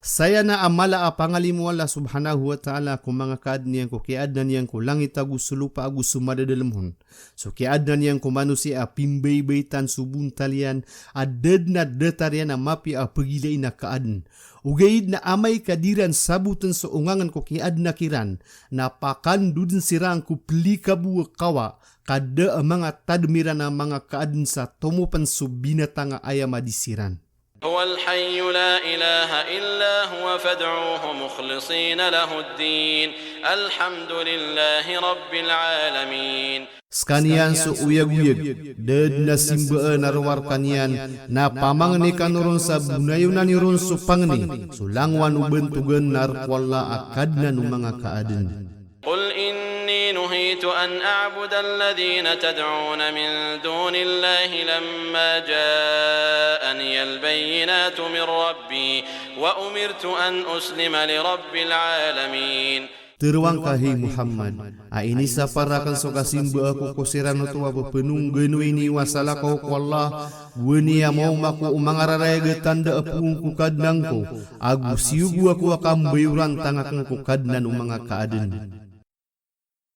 Saya na a mala a pangalimo o Allah subhanahu wa ta'ala ko manga kaadn iyan ko kiyaadna niyan ko langit ago so lopa ago so madadalm on. So kiyaadna niyan ko manosiya a pimbaybaytan so bontal iyan a da dn a datar iyan a mapiya a pagilay na kaadn. Ogaid na amay ka di ran sabotn so ongangn ko kiyaadna kiran, na pakandodn siran ko plikabo a kawa, ka da a manga tadm iran a manga kaadn sa tomopn so binatang a aya madi siran. هو الحي لا إله إلا هو فادعوه مخلصين له الدين الحمد لله رب العالمين. Skaniyan so oyagoyag, da dn a simbaan a rowar ka niyan, na pamangni kano ron sa bonayonan iyo ron so pangni, so langowan o bantogan na rk o Allah a Kadnan o manga kaadn. قل إني نهيت أن أعبد الذين تدعون من دون الله لما جاءني البينات من ربي وأمرت أن أسلم لرب العالمين. Tharoang ka, hay Muhammad, a inisapar akn so kasimba ako ko siran oto a pphanongganoy niyo a salakaw ko Allah, gowani a maoma ako o mangararayag a tanda a poon ko Kadnan ko, ago siyogo ako a kambayoran tangakn ko Kadnan o manga kaadn.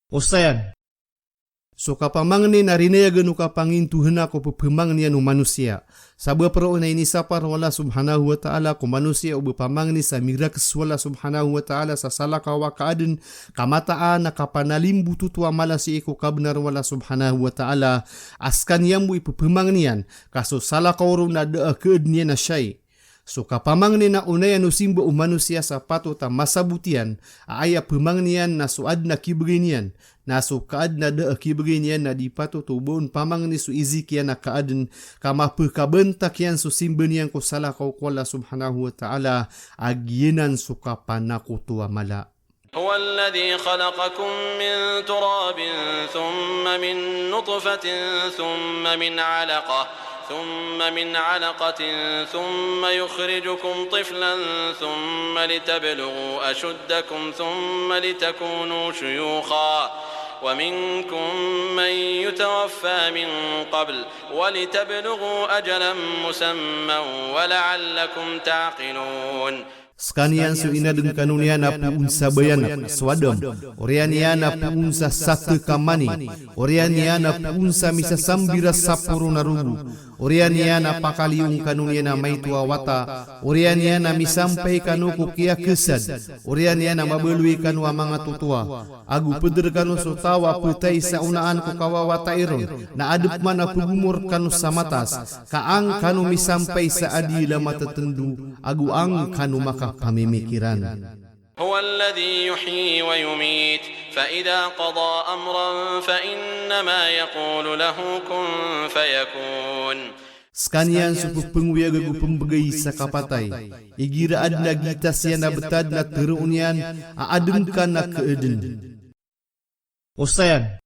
Osayan. So kapamangni na rinayagan o kapangintohana ko pphamangnian o manosiya. Sabap roo na inisapar o Allah subhanahu wa ta'ala ko manosiya o ba pamangni sa mirakes o Allah subhanahu wa ta'ala sa salakaw a kaadn, ka mataan a kapanalimbot oto a mala sii ko kabnar o Allah subhanahu wa ta'ala, a skaniyan bo i pphamangnian, ka so salakaw ron na da a kaadn iyan a shay. So kapamangni na onayan o simba o manosiya sa patot a masabot iyan, a aya phamangnian na so adn a kibgay niyan, na so kaadn a da a kibgay niyan na di patot o ba on pamangni so iziki iyan a kaadn, ka mapkabantak iyan so simba niyan ko salakaw ko Allah subhanahu wa ta'ala, a giyanan so kapanakoto a mala. هو الذي خلقكم من تراب ثم من نطفة ثم من علقة ثم من علقة ثم يخرجكم طفلا ثم لتبلغوا أشدكم ثم لتكونوا شيوخا ومنكم من يتوفى من قبل ولتبلغوا أجلا مسمى ولعلكم تعقلون. Skaniyan so inadn kano niyan a poon sa bayanak, so Adam, oriyan iyan a poon sa satek a mani, oriyan iyan a poon sa misasambi ran sa poron a rogo, oriyan iyan a pakaliyon kano niyan a maito a wata, oriyan iyan a misampay kano ko kiyakesad, oriyan iyan a mabaloy kano a manga totoa, ago ped rekano so taw a petay sa onaan ko kawawatay ron, na adep man a pegomor kano sa matas, ka an kano misampay sa adiyel a matetendo, ago an kano makapamimikiran. هو الذي يحيي ويميت فإذا قضى أمرا فإنما يقول له كن فيكون. Skaniyan so pepengoyag ago pembegay sa kapatay. Igira adn a gitas iyan a betad na teroon iyan a adn ka na keedn. Osayan.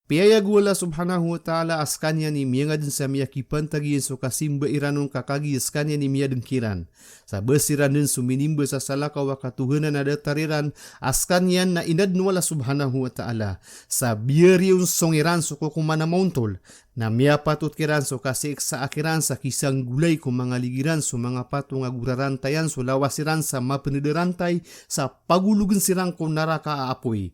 Piyayag o Allah subhanahu wa ta'ala a skaniyan i miyangadn sa miyakipantag iyan so kasimba iran on ka kagiya skaniyan i miyadn kiran. Sa ba siran dn so minimba sa salakaw a katohanan a datar iran, a skaniyan na inadn o Allah subhanahu wa ta'ala. Sa biyariyon so ngiran so kokoman a maontol. Na miyapatot kiran so kasiksa a kiran sa kisanggolay ko manga ligi ran so manga patong ago rarantayan so lawas iran sa mapnd a rantay sa pagologn siran ko naraka a apoy.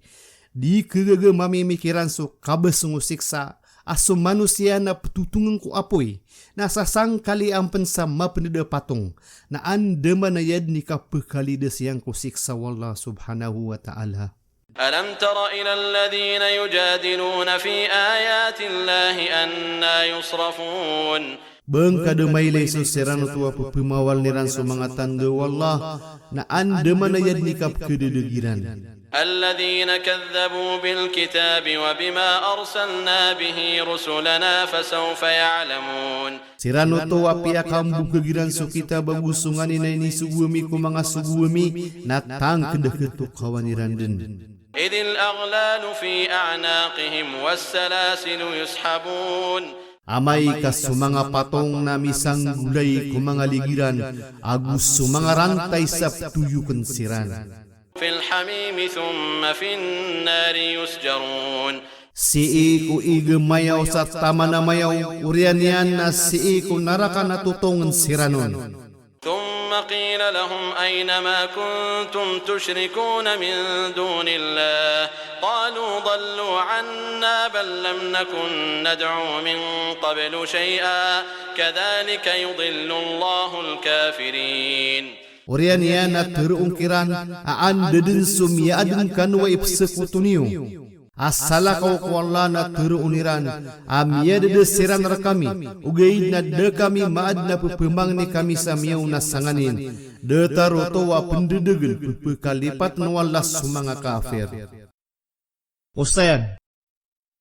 Di kagaga mamimikiran so kabasng o siksa a so manosiya na ptotongn ko apoy na sasangkaliyan pn sa mapnd a patong na andamanaya dn i kapkhalidas iyan ko siksa o Allah subhanahu wa ta'ala. ألم تر إلى الذين يجادلون في آيات الله أنى يصرفون. Ba ngka da mailay so siran oto a pphamawaln iran so manga tanda o Allah, na andamanaya dn i kapkhadadg iran. الذين كذبوا بالكتاب وبما أرسلنا به رسلنا فسوف يعلمون. Siran oto a piyakambokag iran so kitab ago so nganin a inisogo ami ko manga sogo ami, na tangkd a khatokawan iran dn. إذ الأغلال في أعناقهم والسلاسل يسحبون. Amay ka so manga patong na misanggolay ko manga ligi ran, ago so manga rantay sa ptoyokn siran. في الحميم ثم في النار يسجرون. Sii ko ig a mayaw sa taman a mayaw, oriyan iyan na sii ko naraka na totongn siran on. ثم قيل لهم أين ما كنتم تشركون من دون الله قالوا ضلوا عنا بل لم نكن ندعو من قبل شيئا كذلك يضل الله الكافرين. Oriyan iyan na tharoon kiran a anda dn so miyaadn kano a ipsakoto niyo. A salakaw ko Allah na tharoon iran a miyadada siran rkami, ogaid na da kami maadn a pphamangni kami sa miyaona sa nganin. Datar oto a pndadagn pphakalipat o Allah so manga kafir. Osayan.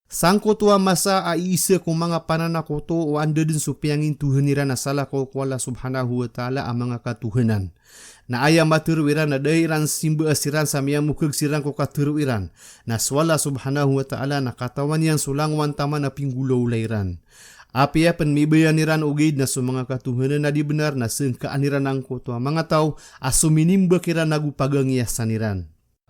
Sangkoto a masa a iisa ko manga pananakoto o anda dn so piyangintohan iran a salakaw ko Allah subhanahu wa ta'ala a manga katohanan. Na aya matharo iran na da iran simbaa siran sa miyamokhag siran ko katharo iran. Na so Allah subhanahu wa ta'ala na katawan iyan so langowan taman a pinggolawla iran. Apiya pn mibayan iran ogaid na so manga katohanan a di bnar na sangkaan iran angkoto a manga taw a sominimba kiran ago pagangiyasan iran.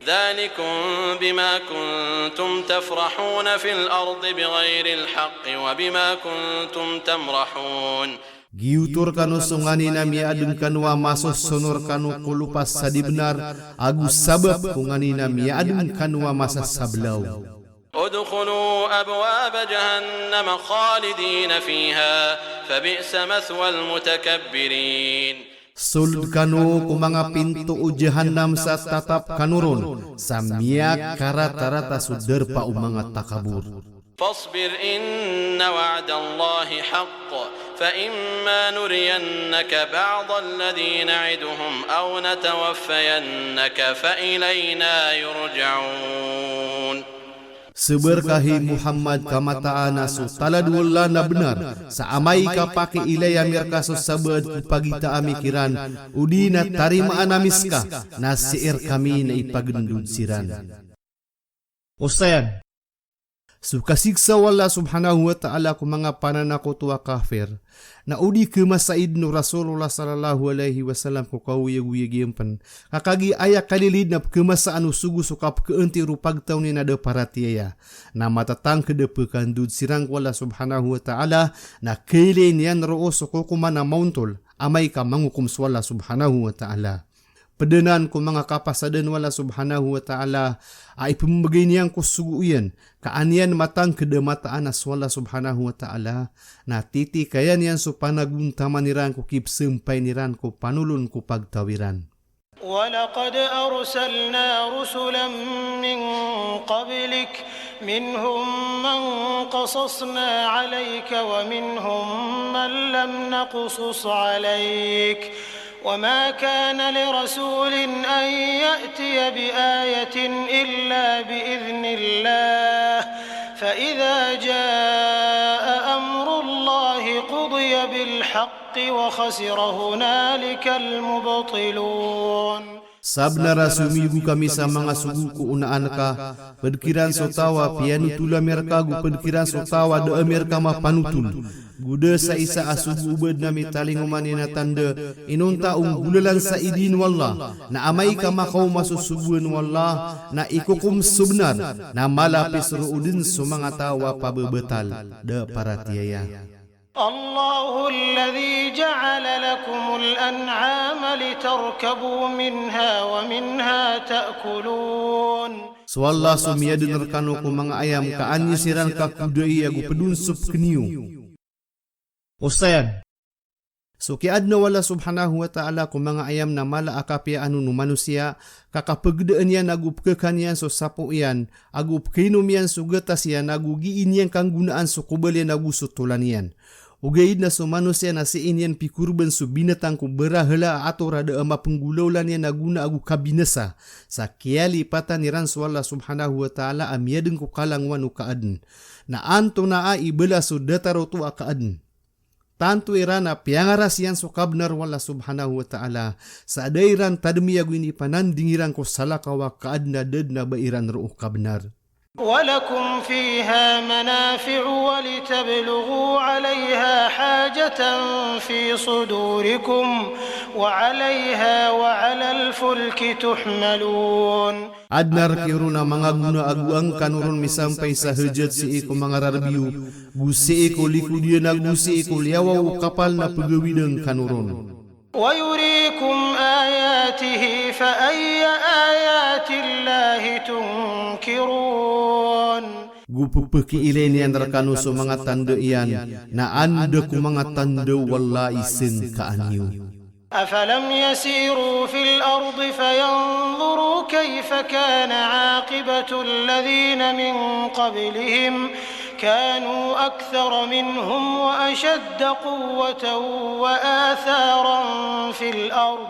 ذلكم بما كنتم تفرحون في الأرض بغير الحق وبما كنتم تمرحون. Giyoto rkano so nganin a miyaadn kano a masosono rkano ko lopa sa di bnar, ago sabap ko nganin a miyaadn kano a masa sa belaw. ادخلوا أبواب جهنم خالدين فيها فبئس مثوى المتكبرين. Sold kano ko manga pinto o Jahannam sa tatap kano ron, sa miyakaratarata so darpa o manga takabor. فاصبر إن وعد الله حق فإما نرينك بعض الذي نعدهم أو نتوفينك فإلينا يرجعون. Sabar ka, hay Muhammad, ka mataan a so talad o Allah na bnar, sa amay ka pakiilay ami rka so sabaad ko pagita ami kiran, odi na tarimaan ami ska, na sii rkami na ipagndod siran. Osayan. So kasiksa o Allah subhanahu wa ta'ala ko manga pananakoto a kafir, na o di kemasaid o Rasulullah sallallahu alaihi wasallam ko kaoyagoyag iyan pen. Ka kagiya aya kalilid na pekemasaan o sogo so kapekaanti ro pagtaw niyan a da paratiyaya, na matatangked a pekandod siran ko Allah subhanahu wa ta'ala, na kailay niyan roo so kokoman a maontol, amay ka mangokom so Allah subhanahu wa ta'ala. Ped anan ko manga kapasadan o Allah subhanahu wa ta'ala a ipembegay niyan ko sogo iyan, ka an iyan matangked a mataan a so Allah subhanahu wa ta'ala na titikayan iyan so panagontaman iran ko kipsempay niran ko panolon ko pagtaw iran. ولقد أرسلنا رسلا من قبلك منهم من قصصنا عليك ومنهم من لم نقصص عليك وما كان لرسول أن يأتي بآية إلا بإذن الله فإذا جاء أمر الله قضي بالحق وخسر هنالك المبطلون. Sabenar a somiyogo kami sa manga sogo ko onaan ka, ped kiran so taw a piyanotol ami rka ago ped kiran so taw a da ami rka mapanotol. Go da sa isa a sogo o ba den a mitalingoma niyan a tanda, inonta o nggolalan sa idin o Allah, na amay ka makaoma so sogoan o Allah, na ikokom so benar, na malapis roo den so manga taw a pabebetal, da paratiyaya. الله الذي جعل لكم الأنعام لتركبوا منها ومنها تأكلون. So Allah so miyaden rekano ko manga ayam ka an iyo siran kakodai ago ped on so peken iyo. Osayan. So kiyaden o Allah subhanahu wa ta'ala ko manga ayam na mala a kapiyaan o manosiya, ka kapegedaan iyan ago pekekan iyan so sapo iyan, ago pekainom iyan so gatas iyan, ago gii niyan kanggonaan so kobal iyan ago so tolan iyan. Ogaid na so manosiya na sii niyan pikorban so binatang ko berahala a ator a da a mapenggolaola niyan a gona ago kabinasa, sa kiyalipatan iran so Allah subhanahu wa ta'ala a miyaden ko kalangowan o kaaden. Na antonaa i balas o datar oto a kaaden? Tanto iran a piyangaras iyan so kabenar o Allah subhanahu wa ta'ala, sa da iran tademi ago inipananding iran ko salakaw a kaaden a da den a ba iran roo kabenar. ولكم فيها منافع ولتبلغوا عليها حاجة في صدوركم وعليها وعلى الفلك تحملون. Aden a rek iyo ron a manga gona ago angkano ron misampay sa hajat sii ko manga rareb iyo, go sii ko likod iyan ago sii ko liyawaw o kapal na pegawida ngkano ron. ويريكم آياته فأي آيات الله تنكرون. Go pepekiilay niyan rekano so manga tanda iyan, na anda ko manga tanda o Allah i sengkaan iyo. أفلم يسيروا في الأرض فينظروا كيف كان عاقبة الذين من قبلهم كانوا أكثر منهم وأشد قوة وآثارا في الأرض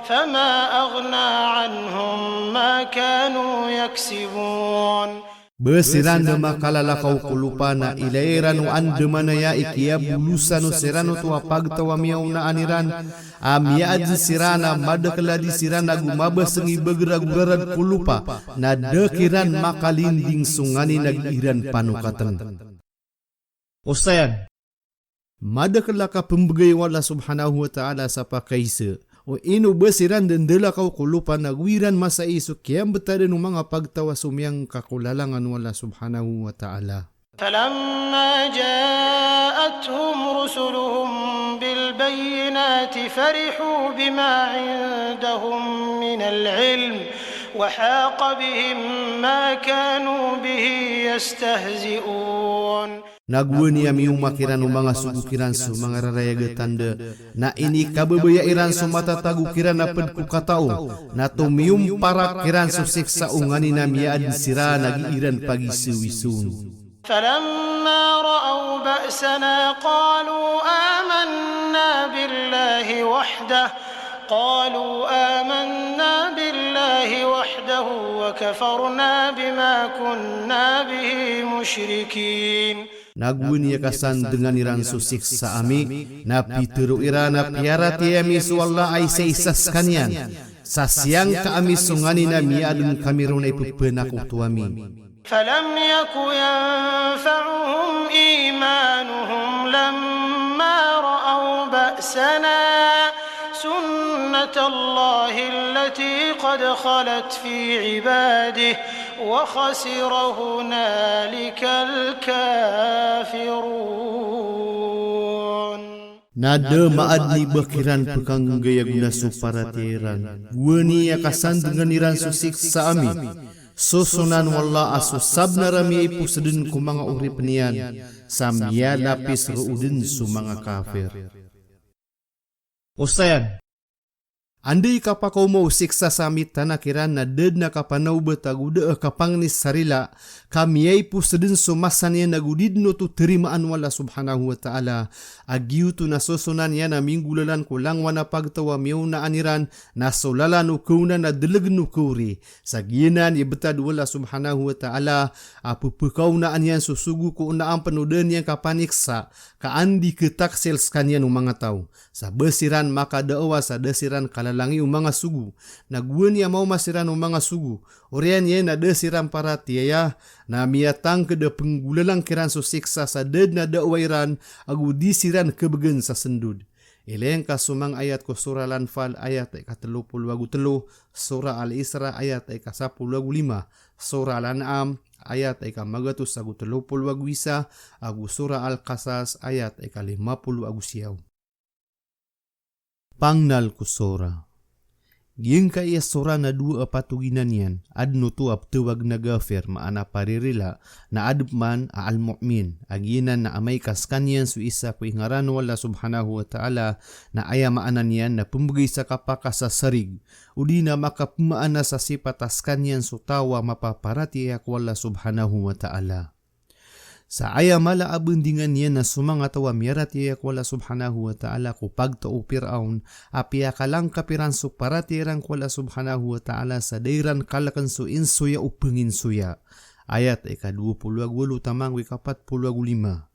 فما أغنى عنهم ما كانوا يكسبون. Ba siran den makalalakaw ko lopa na ilay iran o andamanaya i kiyabolosan o siran oto a pagtaw a miyaonaan iran, a miyaaden siran a madakel a di siran ago mabaseng i bager ago rarad ko lopa, na da kiran makalinding so nganin a gii ran panokaten. Osayan. Madakel a kapembegay o Allah subhanahu wa ta'ala sa pakaisa. O ino ba siran den dalakaw ko lopa na go iran masai so kiyambetadan o manga pagtaw a somiyangka ko lalangan o Allah subhanahu wa ta'ala. فلما جاءتهم رسلهم بالبينات فرحوا بما عندهم من العلم وحاق بهم ما كانوا به يستهزئون. Na gowani a miyoma kiran o manga sogo kiran so manga rarayag a tanda, na inikababaya iran so matatago kiran a ped ko katao, na tomiyomparak kiran so siksa o nganin a miyaaden siran a gii ran pagisawisawn. فلما رأوا بأسنا قالوا آمنا بالله وحده، قالوا آمنا بالله وحده وكفرنا بما كنا به مشركين. Na gowani a kasandengan iran so siksa ami, na pitero iran a piyaratiyaya ami so Allah a isaisa sekaniyan, sa siyangka ami so nganin a miyaaden kami ron a ipepenakoto ami. فلم يك ينفعهم إيمانهم لما رأوا بأسنا سنة الله التي قد خلت في عباده وخسر هنالك الكافرون. Na da maadn i ba kiran pkhanggay ago na so paratiyaya iran, gowani a kasandngan iran so siksa ami. Sosonan o Allah a so sabnar a miyaipos dn ko manga oripn iyan, sa miyalapis roo dn so manga kafir. Osayan. Anda i kapakaoma o siksa sa mitanaa kiran na da dn a kapanaobat ago da a kapangni sa rila, ka miyaipos dn so masa niyan ago di dn oto tarimaan o Allah subhanahu wa ta'ala. A giyoto na sosonan iyan a minggolalan ko langowan a pagtaw a miyaonaan iran, na so lalan o kaona na dlgn o kaori. Sa giyanan i btad o Allah subhanahu wa ta'ala a pphakaonaan iyan so sogo ko onaan pn o da niyan kapaniksa, ka an di khataksil skaniyan o manga taw. Sa ba siran makadaawa sa da siran kalalangi o manga sogo. Na gowani a maoma siran o manga sogo, oriyan iyan na da siran paratiyaya, na miyatangkd a pnggolalan kiran so siksa sa da dn a daawa iran, ago di siran khabgan sa sndod. Ilay ngka so manga ayat ko Surah Al-Anfal, ayat a ika tlo polo ago tlo, Surah Al-Isra, ayat a ika sapolo ago lima, Surah Al-An'am, ayat a ika magatos ago tlo polo ago isa, ago Surah Al-Qasas, ayat a ika lima polo ago siyaw. Pangnal ko surah. Giyangkaya surah na dowa a patoginan iyan, adn oto a ptawag na Ghafir, maana paririla, na adn pman a Al-Mu'min, a giyanan na amay ka skaniyan so isa ko ingaran o Allah subhanahu wa ta'ala, na aya maana niyan na pmbgay sa kapakasasarig, odi na makapmaana sa sipat a skaniyan so taw a mapaparatiyaya ko Allah subhanahu wa ta'ala. Sa aya mala a bandingan iyan na so manga taw a miyaratiyaya ko Allah subhanahu wa ta'ala ko pagtaw o Pir'awn, a piyakalangkap iran so paratiyaya iran ko Allah subhanahu wa ta'ala sa da iran kalkn so insoya o pnginsoya. Ayat a ika dowa polo ago walo taman ko ika pat polo ago lima.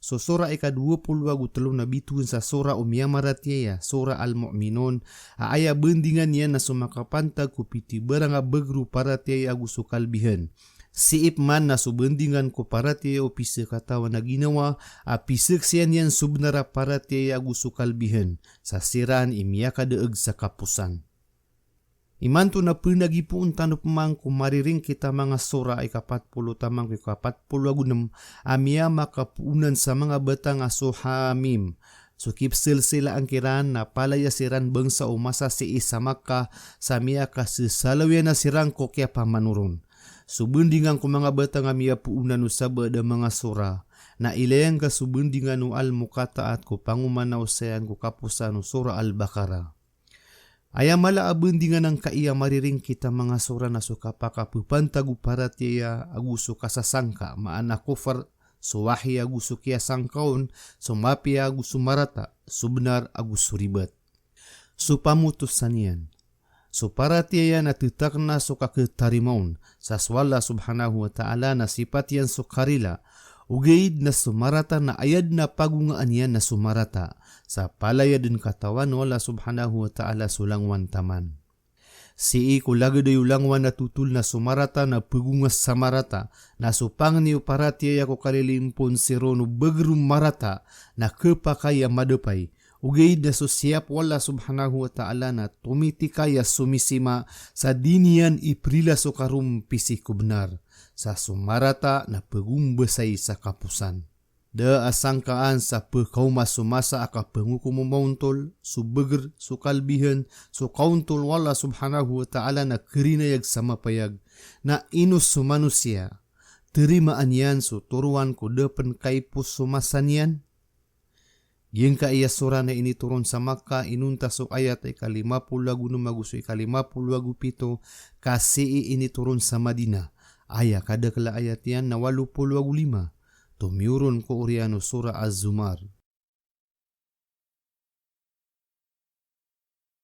So surah a ika dowa polo ago tlo na bitowan sa surah o miyamaratiyaya, Surah Al-Mu'minun, a aya bandingan iyan na so makapantag ko pito i barang a bgr o paratiyaya ago so kalbihan. Sii pman na so bandingan ko paratiyaya o pisakatawan a ginawa, a pisaksian iyan so bnar a paratiyaya ago so kalbihan, sa siran i miyakadaag sa kaposan. Imanto na pnagipoon tano pman ko mariringkit a manga surah a ika pat polo taman ko ika pat polo ago nem, a miyamakapoonan sa manga batang a so Ha Mim. So kipsilsilaan kiran na palaya siran bangsa o masa sii sa Makkah, sa miyakasasalaw iyan a siran ko kiyapamanoron. So bandingan ko manga batang a miyapoonan o sabaad a manga surah, na ilay ngka so bandingan o Al-Muqatta'at ko pangomanaw sayan ko kaposan o Surah Al-Baqarah. Aya mala a bandingan angkaya mariringkit a manga surah na so kapakapphantag o paratiyaya ago so kasasangka, maana kufr, so wahi ago so kiyasangka on, so mapiya ago so marata, so bnar ago so ribat. So pamotosan iyan. So paratiyaya na ttakna so kakhatarima on, sa so Allah subhanahu wa ta'ala na sipat iyan so karila, ogaid na so marata na aya dn a pagongaan iyan na so marata, sa palaya dn katawan o Allah subhanahu wa ta'ala so langowan taman. Sii ko lagid o langowan a totol na so marata na pagonga sa marata, na so pangni o paratiyaya ko kalilimpon sii ron o bgr o marata, na khapakay a madapay. Ogaid na so siyap o Allah subhanahu wa ta'ala na tomitikay a somisima sa di niyan iprila so karompi sii ko bnar, sa so marata na pagombasay sa kaposan. Da a sangkaan sa pkaoma so masa a kapangokom o maontol, so bgr, so kalbihan, so kaontol o Allah subhanahu wa ta'ala na karinayag sa mapayag, na ino so manosiya, tarimaan iyan so toroan ko da pn kaipos so masa niyan? Giyangkaya surah na initoron sa Makkah, inonta so ayat a ika lima polo ago nem ago so ika lima polo ago pito, ka sii initoron sa Madinah. Aya kadakl a ayat iyan na walo polo ago lima. Tomiyoron ko oriyan o Surah Az-Zumar.